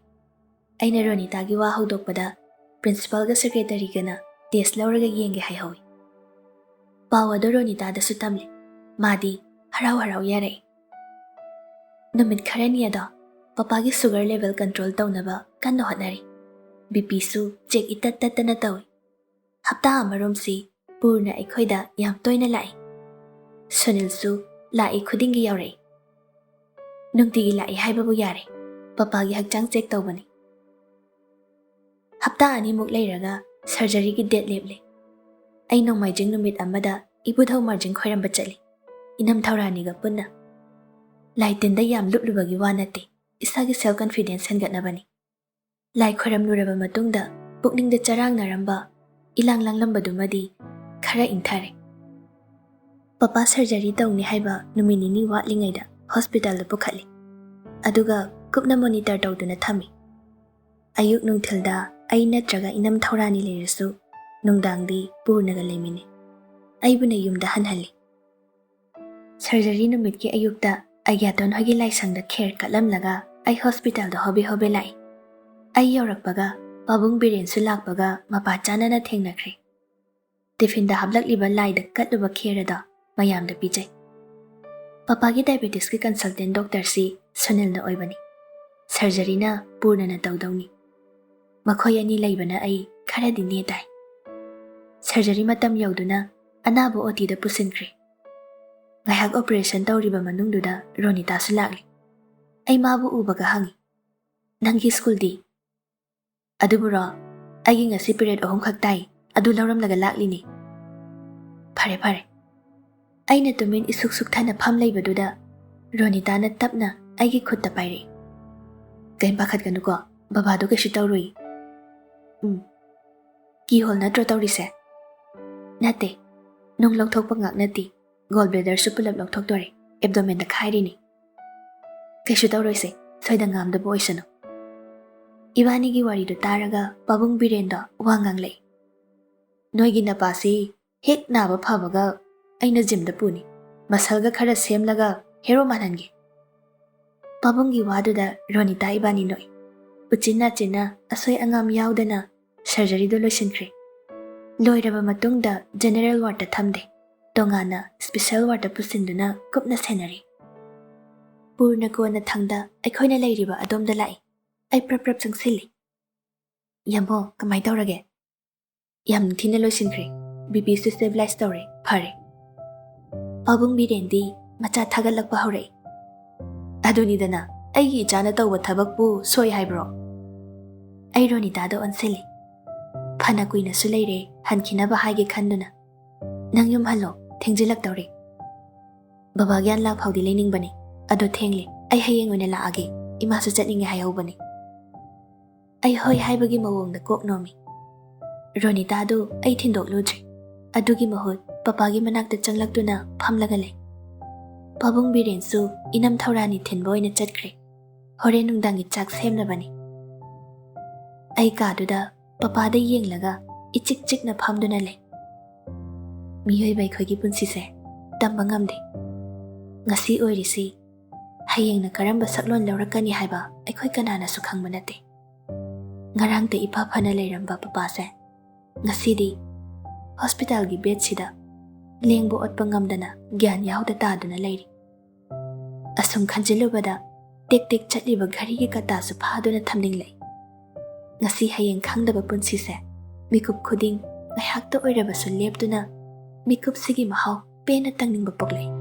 ꯑꯩꯅ ꯔꯣꯅꯤꯇꯥꯒꯤ ꯋꯥ ꯍꯧꯗꯣꯛꯄꯗ ꯄ꯭ꯔꯤꯟꯁꯤꯄꯥꯜꯒ ꯁꯦꯀ꯭ꯔꯦꯇꯔꯤꯒꯅ ꯇꯦꯁ ꯂꯧꯔꯒ ꯌꯦꯡꯒꯦ ꯍꯥꯏꯍꯧꯏ꯫ ꯄꯥꯎ ꯑꯗꯨ ꯔꯣꯅꯤꯇꯥꯗꯁꯨ ꯇꯝꯂꯦ꯫ ꯃꯥꯗꯤ ꯍꯔꯥꯎ ꯍꯔꯥꯎ ꯌꯥꯔꯛꯏ꯫ ꯅꯨꯃꯤꯠ ꯈꯔꯅꯤ ꯑꯗꯣ ꯄꯄꯥꯒꯤ sugar level control ꯇꯧꯅꯕ ꯀꯟꯅ ꯍꯣꯠꯅꯔꯤ꯫ ꯕꯤ ꯄꯤꯁꯨ check ꯏꯇꯠ ꯇꯠꯇꯅ ꯇꯧꯏ꯫ ꯍꯞꯇꯥ ꯑꯃꯔꯣꯝꯁꯤ ꯄꯨꯔꯅ ꯑꯩꯈꯣꯏꯗ ꯌꯥꯝ ꯇꯣꯏꯅ ꯂꯥꯛꯏ꯫ ꯁꯨꯅꯤꯜꯁꯨ ꯂꯥꯛꯏ ꯈꯨꯗꯤꯡꯒꯤ ꯌꯥꯎꯔꯛꯏ꯫ ꯅꯨꯡꯇꯤꯒꯤ ꯂꯥꯛꯏ ꯍꯥꯏꯕꯕꯨ ꯌꯥꯔꯦ, ꯄꯄꯥꯒꯤ ꯍꯛꯆꯥꯡ check ꯇꯧꯕꯅꯤ꯫ ꯍꯞꯇꯥ ꯑꯅꯤꯃꯨꯛ ꯂꯩꯔꯒ surgeryꯒꯤ date ꯂꯦꯞꯂꯦ꯫ ꯑꯩ ꯅꯣꯡꯃꯥꯏꯖꯤꯡ ꯅꯨꯃꯤꯠ ꯑꯃꯗ ꯏꯕꯨꯙꯧ ꯃꯥꯔꯖꯤꯡ ꯈꯣꯏꯔꯝꯕ ꯆꯠꯂꯤ, ꯏꯅꯝ ꯊꯧꯔꯥꯅꯤꯒ ꯄꯨꯟꯅ꯫ ꯂꯥꯏ ꯇꯤꯟꯗ ꯌꯥꯝ ꯂꯨꯞꯂꯨꯕꯒꯤ ꯋꯥ ꯅꯠꯇꯦ, ꯏꯁꯥꯒꯤ self confidence ꯍꯦꯟꯒꯠꯅꯕꯅꯤ꯫ ꯂꯥꯏ ꯈꯣꯏꯔꯝꯂꯨꯔꯕ ꯃꯇꯨꯡꯗ ꯄꯨꯛꯅꯤꯡꯗ ꯆꯔꯥꯡꯅꯔꯝꯕ, ꯏꯂꯥꯡ ꯂꯥꯡꯂꯝꯕꯗꯨꯃꯗꯤ ꯈꯔ ꯏꯪꯊꯔꯦ꯫ ꯄꯄꯥ surgery ꯇꯧꯅꯤ ꯍꯥꯏꯕ ꯅꯨꯃꯤꯠ ꯅꯤꯅꯤ ꯋꯥꯠꯂꯤꯉꯩꯗ hospitalꯗ ꯄꯨꯈꯠꯂꯤ, ꯑꯗꯨꯒ ꯀꯨꯞꯅ monitor ꯇꯧꯗꯨꯅ ꯊꯝꯃꯤ꯫ ꯑꯌꯨꯛ ꯅꯨꯡꯊꯤꯜꯗ ꯑꯩ ꯅꯠꯇ꯭ꯔꯒ ꯏꯅꯝ ꯊꯧꯔꯥꯅꯤ ꯂꯩꯔꯁꯨ, ꯅꯨꯡꯗꯥꯡꯗꯤ ꯄꯨꯔꯅꯒ ꯂꯩꯃꯤꯟꯅꯩ꯫ ꯑꯩꯕꯨꯅ ꯌꯨꯝꯗ ꯍꯟꯍꯜꯂꯤ꯫ Surgery ꯅꯨꯃꯤꯠꯀꯤ ꯑꯌꯨꯛꯇ ꯑꯒ꯭ꯌꯥꯇꯣꯟ ꯍꯣꯏꯒꯤ ꯂꯥꯏꯁꯪꯗ ꯈꯦꯔ ꯀꯠꯂꯝꯂꯒ ꯑꯩ hospitalꯗ ꯍꯣꯕꯦ ꯍꯣꯕꯦ ꯂꯥꯛꯏ꯫ ꯑꯩ ꯌꯧꯔꯛꯄꯒ ꯄꯥꯕꯨꯡ ꯕꯤꯔꯦꯟꯁꯨ ꯂꯥꯛꯄꯒ ꯃꯄꯥ ꯆꯥꯅꯅ ꯊꯦꯡꯅꯈ꯭ꯔꯦ꯫ Tiffinꯗ ꯍꯥꯞꯂꯛꯂꯤꯕ ꯂꯥꯏꯗ ꯀꯠꯂꯨꯕ ꯈꯦꯔ ꯑꯗꯣ ꯃꯌꯥꯝꯗ ꯄꯤꯖꯩ꯫ ꯄꯄꯥꯒꯤ diabetesꯀꯤ consultant doctorꯁꯤ ꯁꯨꯅꯤꯜꯅ ꯑꯣꯏꯕꯅꯤ꯫ Surgeryꯅ ꯄꯨꯔꯅꯅ ꯇꯧꯗꯧꯅꯤ꯫ ꯃꯈꯣꯏ ꯑꯅꯤ ꯂꯩꯕꯅ ꯑꯩ ꯈꯔꯗꯤ ꯅꯦ ꯇꯥꯏ꯫ Surgery ꯃꯇꯝ ꯌꯧꯗꯨꯅ ꯑꯅꯥꯕ OTꯗ ꯄꯨꯁꯤꯟꯈ꯭ꯔꯦ꯫ ꯉꯥꯏꯍꯥꯛ operation ꯇꯧꯔꯤꯕ ꯃꯅꯨꯡꯗꯨꯗ ꯔꯣꯅꯤꯇꯥꯁꯨ ꯂꯥꯛꯂꯦ꯫ ꯑꯩ ꯃꯥꯕꯨ ꯎꯕꯒ ꯍꯪꯉꯤ, "ꯅꯪꯒꯤ schoolꯗꯤ?" "ꯑꯗꯨꯕꯨꯔꯣ, ꯑꯩꯒꯤ ꯉꯁꯤ period ꯑꯍꯨꯝꯈꯛ ꯇꯥꯏ, ꯑꯗꯨ ꯂꯧꯔꯝꯂꯒ ꯂꯥꯛꯂꯤꯅꯤ꯫" "ꯐꯔꯦ, ꯐꯔꯦ꯫" ꯑꯩꯅ ꯇꯨꯃꯤꯟ ꯏꯁꯨꯛ ꯁꯨꯛꯊꯅ ꯐꯝ ꯂꯩꯕꯗꯨꯗ ꯔꯣꯅꯤꯇꯥꯅ ꯇꯞꯅ ꯑꯩꯒꯤ ꯈꯨꯠꯇ ꯄꯥꯏꯔꯛꯏ꯫ "ꯀꯩꯝ ꯄꯥꯈꯠꯀꯅꯨꯀꯣ, ꯕꯕꯥꯗꯣ ꯀꯩꯁꯨ ꯇꯧꯔꯨꯏ꯫" "ꯎꯝ꯫ Keyhole ꯅꯠꯇ꯭ꯔꯣ ꯇꯧꯔꯤꯁꯦ?" "ꯅꯠꯇꯦ, ꯅꯨꯡ ꯂꯧꯊꯣꯛꯄ ꯉꯥꯛ ꯅꯠꯇꯦ, gallbladderꯁꯨ ꯄꯨꯂꯞ ꯂꯧꯊꯣꯛꯇꯣꯔꯦ, abdomenꯗ ꯈꯥꯏꯔꯤꯅꯤ꯫" "ꯀꯩꯁꯨ ꯇꯧꯔꯣꯏꯁꯦ, ꯁꯣꯏꯗ ꯉꯥꯝꯗꯕ ꯑꯣꯏꯁꯅꯨ꯫" ꯏꯕꯥꯅꯤꯒꯤ ꯋꯥꯔꯤꯗꯨ ꯇꯥꯔꯒ ꯄꯥꯕꯨꯡ ꯕꯤꯔꯦꯟꯗꯣ ꯋꯥ ꯉꯥꯡꯂꯛꯏ꯫ "ꯅꯣꯏꯒꯤ ꯅꯄꯥꯁꯤ ꯍꯦꯛ ꯅꯥꯕ ꯐꯕꯒ ꯑꯩꯅ gymꯗ ꯄꯨꯅꯤ, muscleꯒ ꯈꯔ ꯁꯦꯝꯂꯒ hero ꯃꯥꯜꯍꯟꯒꯦ꯫" ꯄꯥꯕꯨꯡꯒꯤ ꯋꯥꯗꯨꯗ ꯔꯣꯅꯤꯇꯥ ꯏꯕꯥꯅꯤ ꯅꯣꯛꯏ꯫ ꯎꯆꯤꯟ ꯅꯥꯆꯤꯟꯅ ꯑꯁꯣꯏ ꯑꯉꯥꯝ ꯌꯥꯎꯗꯅ surgeryꯗꯨ ꯂꯣꯏꯁꯤꯟꯈ꯭ꯔꯦ꯫ ꯂꯣꯏꯔꯕ ꯃꯇꯨꯡꯗ general wardꯇ ꯊꯝꯗꯦ, ꯇꯣꯉꯥꯟꯅ special wardꯇ ꯄꯨꯁꯤꯟꯗꯨꯅ ꯀꯨꯞꯅ ꯁꯦꯟꯅꯔꯤ꯫ ꯄꯨꯔꯅ ꯀꯣꯟꯅ ꯊꯪꯗ ꯑꯩꯈꯣꯏꯅ ꯂꯩꯔꯤꯕ ꯑꯗꯣꯝꯗ ꯂꯥꯛꯏ꯫ ꯑꯩ ꯄ꯭ꯔꯞ ꯄ꯭ꯔꯞ ꯆꯪꯁꯤꯜꯂꯤ꯫ "ꯌꯥꯝꯕꯣ, ꯀꯃꯥꯏ ꯇꯧꯔꯒꯦ?" "ꯌꯥꯝ ꯊꯤꯅ ꯂꯣꯏꯁꯤꯟꯈ꯭ꯔꯦ꯫ ꯕꯤ ꯄꯤꯁꯨ stabilize ꯇꯧꯔꯦ꯫ ꯐꯔꯦ꯫" ꯄꯥꯕꯨꯡ ꯕꯤꯔꯦꯟꯗꯤ ꯃꯆꯥ ꯊꯥꯒꯠꯂꯛꯄ ꯍꯧꯔꯛꯏ꯫ "ꯑꯗꯨꯅꯤꯗꯅ, ꯑꯩꯒꯤ ꯏꯆꯥꯅ ꯇꯧꯕ ꯊꯕꯛꯄꯨ ꯁꯣꯏ ꯍꯥꯏꯕ꯭ꯔꯣ?" ꯑꯩ ꯔꯣꯅꯤꯇꯥꯗ ꯑꯣꯟꯁꯤꯜꯂꯤ꯫ ꯐꯅ ꯀꯨꯏꯅꯁꯨ ꯂꯩꯔꯦ ꯍꯟꯈꯤꯅꯕ ꯍꯥꯏꯒꯦ ꯈꯟꯗꯨꯅ꯫ "ꯅꯪ ꯌꯨꯝ ꯍꯜꯂꯣ, ꯊꯦꯡꯖꯤꯜꯂꯛꯇꯧꯔꯦ꯫" "ꯕꯕꯥ ꯒ꯭ꯌꯥꯟ ꯂꯥ ꯐꯥꯎꯗꯤ ꯂꯩꯅꯤꯡꯕꯅꯤ, ꯑꯗꯣ ꯊꯦꯡꯂꯦ꯫ ꯑꯩ ꯍꯌꯦꯡ ꯑꯣꯏꯅ ꯂꯥꯛꯑꯒꯦ, ꯏꯃꯥꯁꯨ ꯆꯠꯅꯤꯡꯉꯦ ꯍꯥꯏꯍꯧꯕꯅꯤ꯫" ꯑꯩ ꯍꯣꯏ ꯍꯥꯏꯕꯒꯤ ꯃꯑꯣꯡꯗ ꯀꯣꯛ ꯅꯣꯝꯃꯤ꯫ ꯔꯣꯅꯤꯇꯥꯗꯨ ꯑꯩ ꯊꯤꯟꯗꯣꯛꯂꯨꯗ꯭ꯔꯦ꯫ ꯑꯗꯨꯒꯤ ꯃꯍꯨꯠ ꯄꯄꯥꯒꯤ ꯃꯅꯥꯛꯇ ꯆꯪꯂꯛꯇꯨꯅ ꯐꯝꯂꯒ ꯂꯩ꯫ ꯄꯥꯕꯨꯡ ꯕꯤꯔꯦꯟꯁꯨ ꯏꯅꯝ ꯊꯧꯔꯥꯅꯤ ꯊꯤꯟꯕ ꯑꯣꯏꯅ ꯆꯠꯈ꯭ꯔꯦ꯫ ꯍꯣꯔꯦꯟ ꯅꯨꯡꯗꯥꯡꯒꯤ ꯆꯥꯛ ꯁꯦꯝꯅꯕꯅꯤ꯫ ꯑꯩ ꯀꯥꯗꯨꯗ ꯄꯄꯥꯗ ꯌꯦꯡꯂꯒ ꯏꯆꯤꯛ ꯆꯤꯛꯅ ꯐꯝꯗꯨꯅ ꯂꯩ꯫ ꯃꯤꯑꯣꯏꯕ ꯑꯩꯈꯣꯏꯒꯤ ꯄꯨꯟꯁꯤꯁꯦ ꯇꯝꯕ ꯉꯝꯗꯦ꯫ ꯉꯁꯤ ꯑꯣꯏꯔꯤꯁꯤ ꯍꯌꯦꯡꯅ ꯀꯔꯝꯕ ꯁꯛꯂꯣꯟ ꯂꯧꯔꯛꯀꯅꯤ ꯍꯥꯏꯕ ꯑꯩꯈꯣꯏ ꯀꯅꯥꯅꯁꯨ ꯈꯪꯕ ꯅꯠꯇꯦ꯫ ꯉꯔꯥꯡꯇ ꯏꯐ ꯐꯅ ꯂꯩꯔꯝꯕ ꯄꯄꯥꯁꯦ ꯉꯁꯤꯗꯤ ꯍꯣꯁꯄꯤꯇꯥꯜꯒꯤ ꯕꯦꯗꯁꯤꯗ ꯂꯦꯡꯕ ꯑꯣꯠꯄ ꯉꯝꯗꯅ ꯒ꯭ꯌꯥꯟ ꯌꯥꯎꯗ ꯇꯥꯗꯨꯅ ꯂꯩꯔꯤ꯫ ꯑꯁꯨꯝ ꯈꯟꯖꯤꯜꯂꯨꯕꯗ ꯇꯦꯛ ꯇꯦꯛ ꯆꯠꯂꯤꯕ ꯘꯔꯤꯒꯤ ꯀꯇꯥꯁꯨ ꯐꯥꯗꯨꯅ ꯊꯝꯅꯤꯡꯂꯛꯏ꯫ ꯉꯁꯤ ꯍꯌꯦꯡ ꯈꯪꯗꯕ ꯄꯨꯟꯁꯤꯁꯦ ꯃꯤꯀꯨꯞ ꯈꯨꯗꯤꯡ ꯉꯥꯏꯍꯥꯛꯇ ꯑꯣꯏꯔꯕꯁꯨ ꯂꯦꯞꯇꯨꯅ ꯃꯤꯀꯨꯞꯁꯤꯒꯤ ꯃꯍꯥꯎ ꯄꯦꯟꯅ ꯇꯪꯅꯤꯡꯕ ꯄꯣꯛꯂꯛꯏ꯫